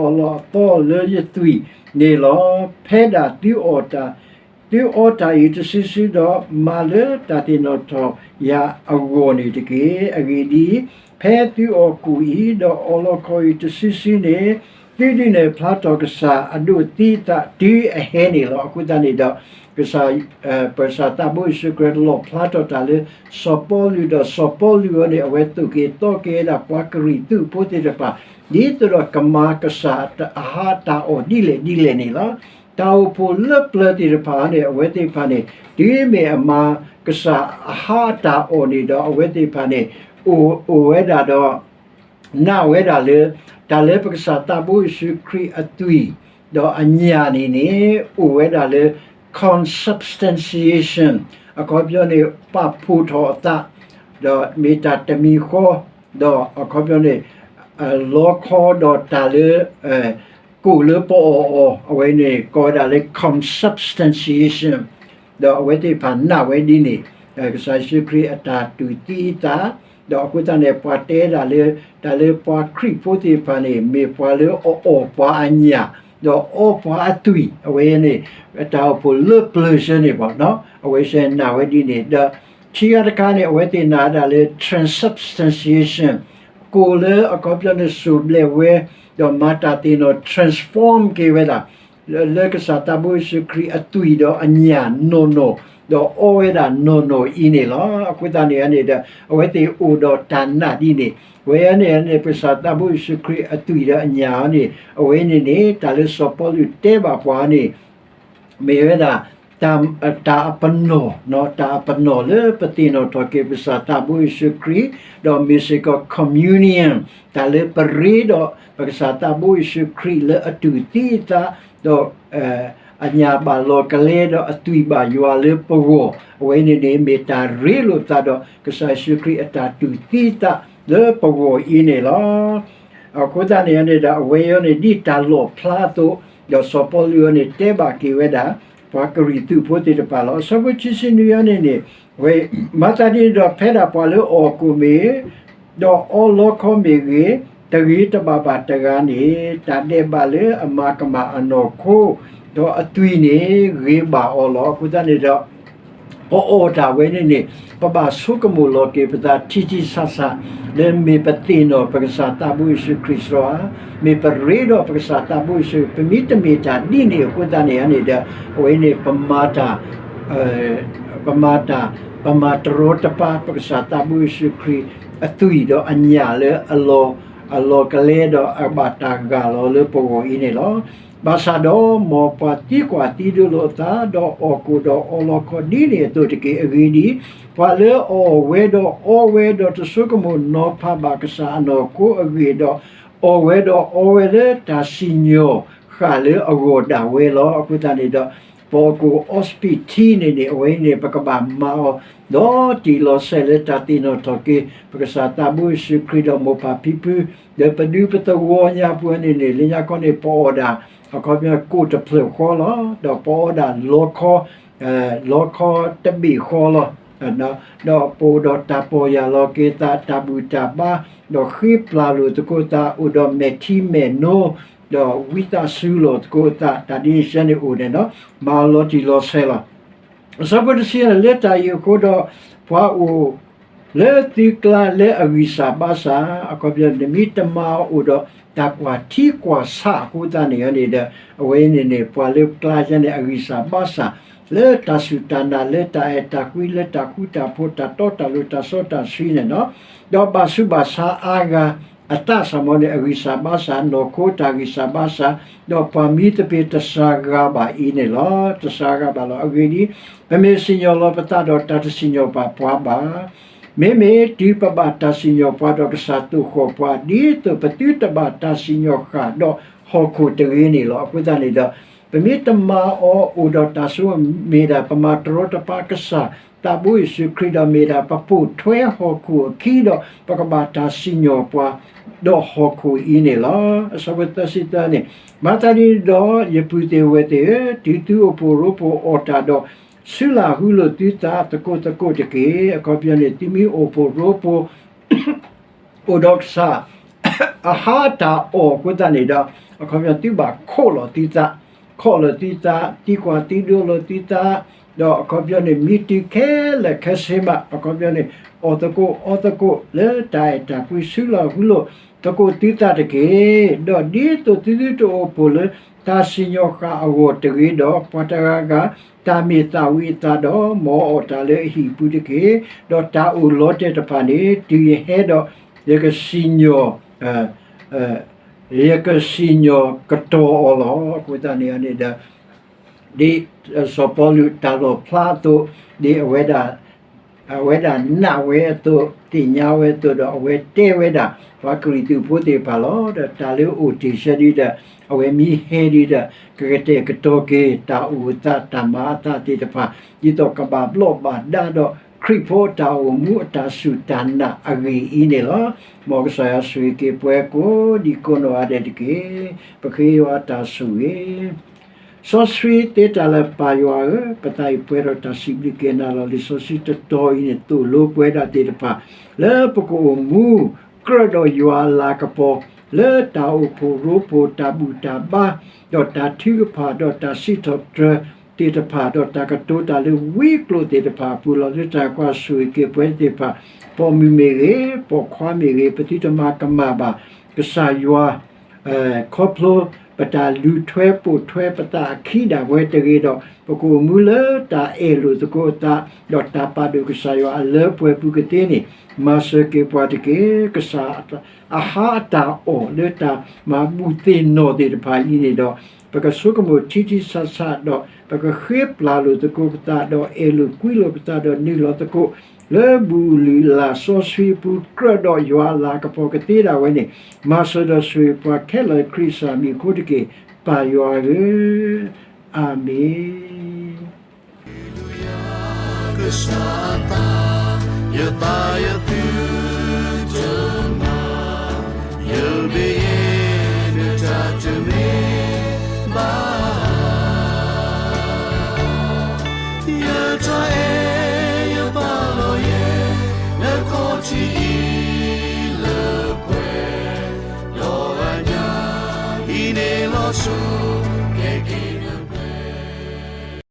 လီၤအသီလၢယသွံၣ်န့ၣ်လီၤ. ဖဲဒၣ်သုအီၣ်တၢ်, သုအီတၢ်အံၤတစုစုဒီး မၤလၢတၢ်သ့ၣ်နီၣ်ထီၣ်ယၤအဂီၢ်န့ၣ်တက့ၢ်. အဂ့ၢ်ဒ်အံၤ, ဖဲသုအီၣ်ကိၣ်အံၤ ဒီးအီလီခီအံၤတစုစုန့ၣ် သုဒုးနဲၣ်ဖျါထီၣ်ကစၢ်အဒိးသံအသးတုၤအဟဲန့ၣ်လီၤ. အဃိသတးန့ၣ်ဒီး ကစၢ် ပကစၢ်သးဘိယ့ၣ်ၡူးခရံာ်လီၣ်ဖျါထီၣ်တၢ်လၢစီၤပီလူးဒီး စီၤပီလူးအံၤန့ၣ် အဝဲသိၣ်က့ၤသီက့ၤဝဲဒၣ်ပှၤကရံၣ်သူးဖိသ့ၣ်တဖၣ် ဒ်သိးဒီးကမၤကစၢ်အဟါတၢ်အီၣ်ဒ်လဲၣ်ဒ်လဲၣ်န့ၣ်လီၤ. တၢ်အိၣ်ဖှိၣ်လၢပျၢၤသ့ၣ်တဖၣ်န့ၣ် အဝဲသ့ၣ်တဖၣ်န့ၣ် တုၤမ့ၢ်အမၤကစၢ်အဟါတၢ်အီၣ်န့ၣ်ဒီး အဝဲသ့ၣ်တဖၣ်န့ၣ် အိၣ်ဝဲဒၣ်ဒီး နာ်ဝဲဒၣ်လၢ တၢ်လၢပကစၢ်သးဘိယ့ၣ်ၡူးခရံာ်အသွံၣ် ဒီးအညၣ်န့ၣ်န့ၣ် အိၣ်ဝဲဒၣ်လၢ consubstantiation အခီပညီန့ၣ် ပာ်ဖှိၣ်ထီၣ်အသး ဒီးမ့ၢ်တၢ်တမံၤဃီ ဒီးအခီပညီန့ၣ် လီခီဒီးတၢ်လၢ ကိၣ်လၢပအီၣ်အီၤ အဝဲန့ၣ်ကိးဝဲဒၣ်လၢ consubstantiation ဒီးအဝဲသ့ၣ်တဖၣ်နာ်ဝဲဒ်န့ၣ် ကစၢ်ယ့ၣ်ၡူးခရံာ်အတၢ်တူၢ်သံအသး ဒီးအဃိသတးန့ၣ် ပှၤတဲဒၣ်လၢ တၢ်လၢပှၤခရံာ်ဖိသ့ၣ်တဖၣ်န့ၣ် မ့ၢ်ပှၤလၢအအီၣ်ပှၤအညၣ် ဒီးအီပှၤအသွံၣ် အဝဲန့ၣ် တၢ်အိၣ်ဖှိၣ်လၢပျၢၤဆၢန့ၣ်ဘၣ် အဝဲဆဲးနာ်ဝဲဒ်န့ၣ် ဒီးခံဂၤတခါန့ၣ် အဝဲသ့ၣ်နာ်ဒၣ်လၢ transubstantiation ကိၣ်လၢအခီပညီန့ၣ် စိၢ်ဘျဲးဝဲ ဒီးမၤတၢ်သ့ၣ်နီၣ် transform က့ၤဝဲဒၣ် လၢကစၢ်သးဘိယ့ၣ်ၡူးခရံာ်အသွံၣ်ဒီးအညၣ်နီၢ်နီၢ် ဒီးအီဝဲဒၣ်နီၢ်နီၢ်အံၤန့ၣ်လီၤ. အဃိသတးန့ၣ်န့ၣ်ဒီး အဝဲသ့ၣ်အိၣ်ဒီးတၢ်နာ်ဒ်န့ၣ် ဝဲန့ၣ်န့ၣ် ပကစၢ်သးဘိယ့ၣ်ၡူးခရံာ်အသွံၣ်ဒီးအညၣ်အံၤန့ၣ် အဝဲန့ၣ်န့ၣ် တၢ်လၢစီၤပီလူးတဲဘၣ်ပှၤန့ၣ် မ့ၢ်ဝဲဒၣ် တၢ်အပနီၣ်, တၢ်အပနီၣ်လၢပသ့ၣ်နီၣ်ထီၣ်က့ၤပကစၢ်သးဘိယ့ၣ်ၡူးခရံာ်, ဒီးမ့ၢ်စ့ၢ်ကီး communion တၢ်လၢပရ့ဒီးပကစၢ်သးဘိယ့ၣ်ၡူးခရံာ်လၢအတူၢ်သံအသး, ဒီး အညၣ်ဘၣ်လီၤကလဲဒီးအသွံၣ်ဘၣ်ယွၤလၢပဂီၢ်, အဝဲန့ၣ်န့ၣ် မ့ၢ်တၢ်ရ့လိာ်ပသးဒီးကစၢ်ယ့ၣ်ၡူးခရံာ်အတၢ်တူၢ်သံအသးလၢပဂီၢ်အံၤန့ၣ်လီၤ. အဃိသတးန့ၣ်န့ၣ်ဒီး အဝဲအံၤန့ၣ် ဒ်တၢ်လီၣ်ဖျါအသိး, ဒီးစီၤပီလူးအံၤန့ၣ် တဲဘၣ်က့ၤဝဲဒၣ် ပှၤကရံၣ်သူးဖိသ့ၣ်တဖၣ်လီၤ. အဆၢဖိခံဆံနွံအံၤန့ၣ်န့ၣ် ဝဲ မၤသးဒ်န့ၣ်ဒီး ဖဲဒၣ်ပှၤလၢအီၣ်ကိၣ်မ့ၢ်ဂ့ၤ, ဒီးအီလီခီမ့ၢ်ဂ့ၤ, တဂ့ၤတဘၣ်ဘၣ်တဂၤန့ၣ် တၢ်ဒဲးဘးလၢအမၤကမၣ်အနီၢ်ခိ, ဒီးအသွံၣ်န့ၣ်ဂ့ၤဘၣ်အီၤလီၤ. အဃိသတးန့ၣ်ဒီး ပအီၣ်တၢ်ဝဲန့ၣ်န့ၣ် ပဘၣ်ဆိကမိၣ်လီၤက့ၤပသးထံထံဆးဆး လၢမ့ၢ်ပသ့ၣ်နီၣ်ပကစၢ်သးဘိယ့ၣ်ၡူးခရံာ်စှီၤဧါ, မ့ၢ်ပရ့ဒီးပကစၢ်သးဘိယ့ၣ်ၡူး, ပမ့တမ့ၢ်တၢ်ဒ်န့ၣ်အဃိသတးန့ၣ်န့ၣ်ဒီး အဝဲန့ၣ် ပမၤတၢ် ပမၤတၢ် ပမၤတရီတပါ ပကစၢ်သးဘိယ့ၣ်ၡူးခရံာ် အသွံၣ်ဒီးအညၣ်လၢအလီၤ အလီၤကလဲဒီးအဘၣ်တၢ်ဂၢ်လီၤလၢပဂီၢ်အံၤန့ၣ်လီၤ. ဘၣ်ဆၣ်ဒီးမ်ပှၤသံကွၢ်သံဒိလိာ်အသး, ဒီးအီၣ်ကိၣ်ဒီးအီလီခီဒ်န့ၣ်အသိးတက့ၢ်. အဂ့ၢ်ဒ်အံၤ, ပှၤလၢအအီၣ်ဝဲဒီးအီဝဲဒီးတဆိကမိၣ်နီၤဖးဘၣ်ကစၢ်အနီၢ်ခိအဂ့ၢ်ဒီး အီၣ်ဝဲဒီးအီဝဲလၢတၢ်စံၣ်ညီၣ်ဃာ်လၢအဂီၢ်ဒၣ်ဝဲလီၤ. အဃိသတးန့ၣ်ဒီး ပအီၣ်ကိၣ်အီစပံးထံန့ၣ်န့ၣ် အဝဲန့ၣ် ပကဘၣ်မၤအီၤ ဒီးတ့ၢ်လီၤဆဲးလၢတၢ်သ့ၣ်နီၣ်ထီၣ်က့ၤ ပကစၢ်သးဘိယ့ၣ်ၡူးခရံာ်ဒီးမိၢ်ပၢ်ဖံဖု, ဒီးပဒုးပသဝီညါပူၤန့ၣ်န့ၣ် လၢညါခီန့ၣ် ပအီၣ်ဒၣ် အခီပညီကိၣ်တဖျၢၣ်ဃီလီၤ. ဒီးပအီဒၣ်လီခီ လီခီတဘ့ၣ်ဃီလီၤ. ဒီးပအိၣ်ဒီးတၢ်ပီၢ်ယၢ်လီၤက့ၤသး တၢ်ဘူၣ်တၢ်ဘါ, ဒီးဃ့ပျၢ်လိာ်သကိးသး အိၣ်ဒီးမဲာ်ထံမဲာ်နိ, ဒီးဝံသးစူၤလိာ်သကိးသး တၢ်ဒ်န့ၣ်စ့ၢ်န့ၣ်အိၣ်န့ၣ်လီၤ. မၤလီၤတံၢ်လီၤဆဲးလီၤ. အဆၢဖိတဆံန့ၣ် လၢတၢ်အံၤအဃိဒီး ပှၤအိၣ်လၢသုကျါလၢအဂံၢ်စၢ်ဘါစၢ်, အခီပညီ နမ့ၢ်တမၤအီၤအိၣ်ဒီးတၢ်ကွၢ်ထံကွၢ်ဆးအဃိသတးန့ၣ်န့ၣ်ဒီး အဝဲန့ၣ်န့ၣ် ပှၤလၢကျါယဲန့ၣ် အဂံၢ်စၢ်ဘါစၢ် လၢတၢ်စူၢ်တၢ်နာ် လၢတၢ်အဲၣ်တၢ်ကွံ လၢတၢ်ဃူတၢ်ဖိး တၢ်တီတၢ်လိၤတၢ်စီတၢ်ဆှံန့ၣ်လီၤ. ဒီးဘၣ်ဆူးဘၣ်ဆါအါဂၤ အသးစၢ်မီန့ၣ် အဂံၢ်စၢ်ဘါစၢ် နီၢ်ခိတၢ်ဂံၢ်စၢ်ဘါစၢ်, ဒီးပှၤမံသပ့ၤတစှၤဂၤဘၣ်အံၤန့ၣ်လီၤ. တစှၤဂၤဘၣ်လီၤ. အဂ့ၢ်ဒ်အံၤ, ပမ့ၢ်စံၣ်ညီၣ်လီၤပသးဒီး တၢ်တစံၣ်ညီၣ်ဘၣ်ပှၤဘၣ်. မ့မ့ၢ်တုၤပဘၣ်တၢ်စံၣ်ညီၣ်ပှၤဒီးကစၢ်သိၣ်ဃီၣ်ပှၤ ဒ်သိးပသုတဘၣ်တၢ်စံၣ်ညီၣ်ဃာ်ဒီးဟီၣ်ခိၣ်တဂ့ၤန့ၣ်လီၤ. အဃိသတးန့ၣ်ဒီး ပမ့ၢ်တမၤအီၤအိၣ်ဒီးတၢ်ဆိကမိၣ် မ့ၢ်ဒၣ်ပမၤတရီတပါကစၢ် သးဘိယ့ၣ်ၡူးခရံာ်ဒီး မ့ၢ်ဒၣ်ပပိာ်ထွဲဟီၣ်ခိၣ်အခံဒီး ပကဘၣ်တၢ်စံၣ်ညီၣ်ပှၤ ဒီးဟီၣ်ခိၣ်အံၤန့ၣ်လီၤ. အဆၢဖိသၢဆံသၢန့ၣ်, မၤသးဒ်န့ၣ်ဒီး ယပုၢ်သ့ၣ်ဝဲၢ်သ့ၣ်ဧၢ, တုၤသုအိၣ်ဖှိၣ်ရိဖှိၣ်အီၣ်တၢ်ဒီး ဆူလၢ်ဟူလိာ်သုသးသကိးသကိးတက့ၢ်. အခီပညီန့ၣ် သုမ့ၢ်အိၣ်ဖှိၣ်ရိဖှိၣ် အိၣ်ဒီးကစၢ် အဟါတၢ်အီၣ်အဃိသတးန့ၣ်ဒီး အခီပညီသုဘၣ်ခိးလီၤသုသး, ခိးလီၤသုသး, သံကွၢ်သံဒိလိာ်သုသး, ဒီးအခီပညီန့ၣ် မ့ၢ်တုၤခဲလၢာ်ခဲဆ့မး အခီပညီန့ၣ် အီၣ်သကိးအီသကိးလၢတၢ်အဲၣ်တၢ်ကွံ ဆူလၢ်ဟူလိာ်သကိးသုသးတက့ၢ်. ဒီးဒ်သိးသုသုတအိၣ်ဖှိၣ်လၢ တၢ်စံၣ်ညီၣ်ဃာ်အဂီၢ်တဂ့ၤဒီး ပှၤတဂၤဂၤ တၢ်မ့ၢ်သးဝံၣ်အသးဒီး မ်အီၣ်တၢ်လၢအဟံၣ်အပူၤတက့ၢ်. ဒီးတၢ်အိၣ်လီၤတဲာ်တဖၣ်န့ၣ် တုၤယဟဲဒီး ယကစံၣ်ညီၣ် ယကစံၣ်ညီၣ်ကတီၤအီၤလီၤ. အဃိသတးန့ၣ်န့ၣ်ဒီး ဒ်စီၤပီလူးတၢ်လီၣ်ဖျါအသိး, ဒ်အဝဲဒၣ် အဝဲဒၣ်နာ်ဝဲအသိး သ့ၣ်ညါဝဲအသိးဒီး အဝဲတဲဝဲဒၣ် ပှၤကရံၣ်သူးဖိသ့ၣ်တဖၣ်လီၤ. ဒီးတၢ်လၢအိၣ်တ့ၢ်ဆၢဒ်ဒီး အဝဲမ့ၢ်ဟဲဒ်ဒီး ကကတဲာ်ကတီၤက့ၤ တၢ်အိၣ်အသး တၢ်မၤအသးသ့ၣ်တဖၣ် ဒ်သိးကဘၣ်ဘျီးဘၣ်ဒါဒီး ခရံာ်ဖိတၢ်အိၣ်မူအတၢ်စူၢ်တၢ်နာ်အဂ့ၢ်အံၤန့ၣ်လီၤ. မ်ကစၢ်ယွၤဆိၣ်ဂ့ၤက့ၤပှၤကိးဒံကိးနီၢ်ဂၤဒဲးတက့ၢ်. ပဃ့ယွၤအတၢ်ဆိၣ်ဂ့ၤ စီဆှံတဲတၢ်လၢ ပၢ်ယွၤဧၢ, ပသးအံၤပှဲၤဒီးတၢ်စံးဘျုးက့ၤနၤလီၤ. လံာ်စီဆှံတတီၤအံၤန့ၣ် သိၣ်လိပှၤဒၣ်သ့ၣ်တဖၣ် လၢပကအိၣ်မူ ကြၢးဒီးယွၤအလၤကပီၤ လၢတၢ်အိၣ်ဖှိၣ်ရိဖှိၣ် တၢ်ဘူၣ်တၢ်ဘါ ဒီးတၢ်ထုကဖၣ် ဒီးတၢ်စံးထီၣ်ပတြၢၤသ့ၣ်တဖၣ် ဒီးတၢ်ကတိၤတၢ်လၢဝံကျိာ်သ့ၣ်တဖၣ်အပူၤလီၤ. လၢတၢ်ကွၢ်ဆိၣ်ဂ့ၤက့ၤပှၤသ့ၣ်တဖၣ် ပိာ်မုၣ်မ့ၢ်ဂ့ၤ ပိာ်ခွါမ့ၢ်ဂ့ၤ ပသုတမၤကမၣ်ဘၣ် ကစၢ်ယွၤ ခီဖျိ ပတၢ်လုၢ်ထူၣ်ပိာ်ထွဲပသးအခံဒၣ်ဝဲတဂ့ၤဒီး ပကအိၣ်မူလၢတၢ်အဲၣ်လိာ်သကိးအသး ဒီးတၢ်ပာ်ဒိၣ်ကစၢ်ယွၤအလၢပှဲၤပူၤကသ့န့ၣ် မၤစၢၤက့ၤပှၤတက့ၢ်. ကစၢ်အဟါအတၢ်အီၣ်လၢတၢ်မၤဘူၣ်သ့ၣ်နီၣ်သ့ၣ်တဖၣ်အံၤန့ၣ်ဒီး ပကဆိကမိၣ်ထံထံဆးဆးဒီး ပကဃ့ပျၢ်လိာ်သကိးပသးဒီး အဲၣ်လိာ်ကွံလိာ်ပသးဒီး နုာ်လီၤသကိး လၢဘူၣ်လုၢ်လၢ်စီဆှံအပူၤ ကြၢးဒီးယွၤအလၤကပီၤကသ့ဒၣ်ဝဲန့ၣ် မၤစၢၤဒီးဆိၣ်ဂ့ၤပှၤခဲလၢာ် ခရံာ်ကစၢ်မံၤအဃိတက့ၢ်. ပၢ်ယွၤဧၢ, အၤမ့ၣ်. ကစၢ်အသး ယသးယသုတမၤ ယဘ့ၣ်ယဲ နတၢ်တမ့ၢ်ဘၣ် ယတၢ်အဲၣ်ယပာ်လီၤယဲ နခီၣ်ထံးအံၤလၢပှဲၤ ဒီးအညၣ်အံၤန့ၣ်လီၤဆီ ကဲက့ၤ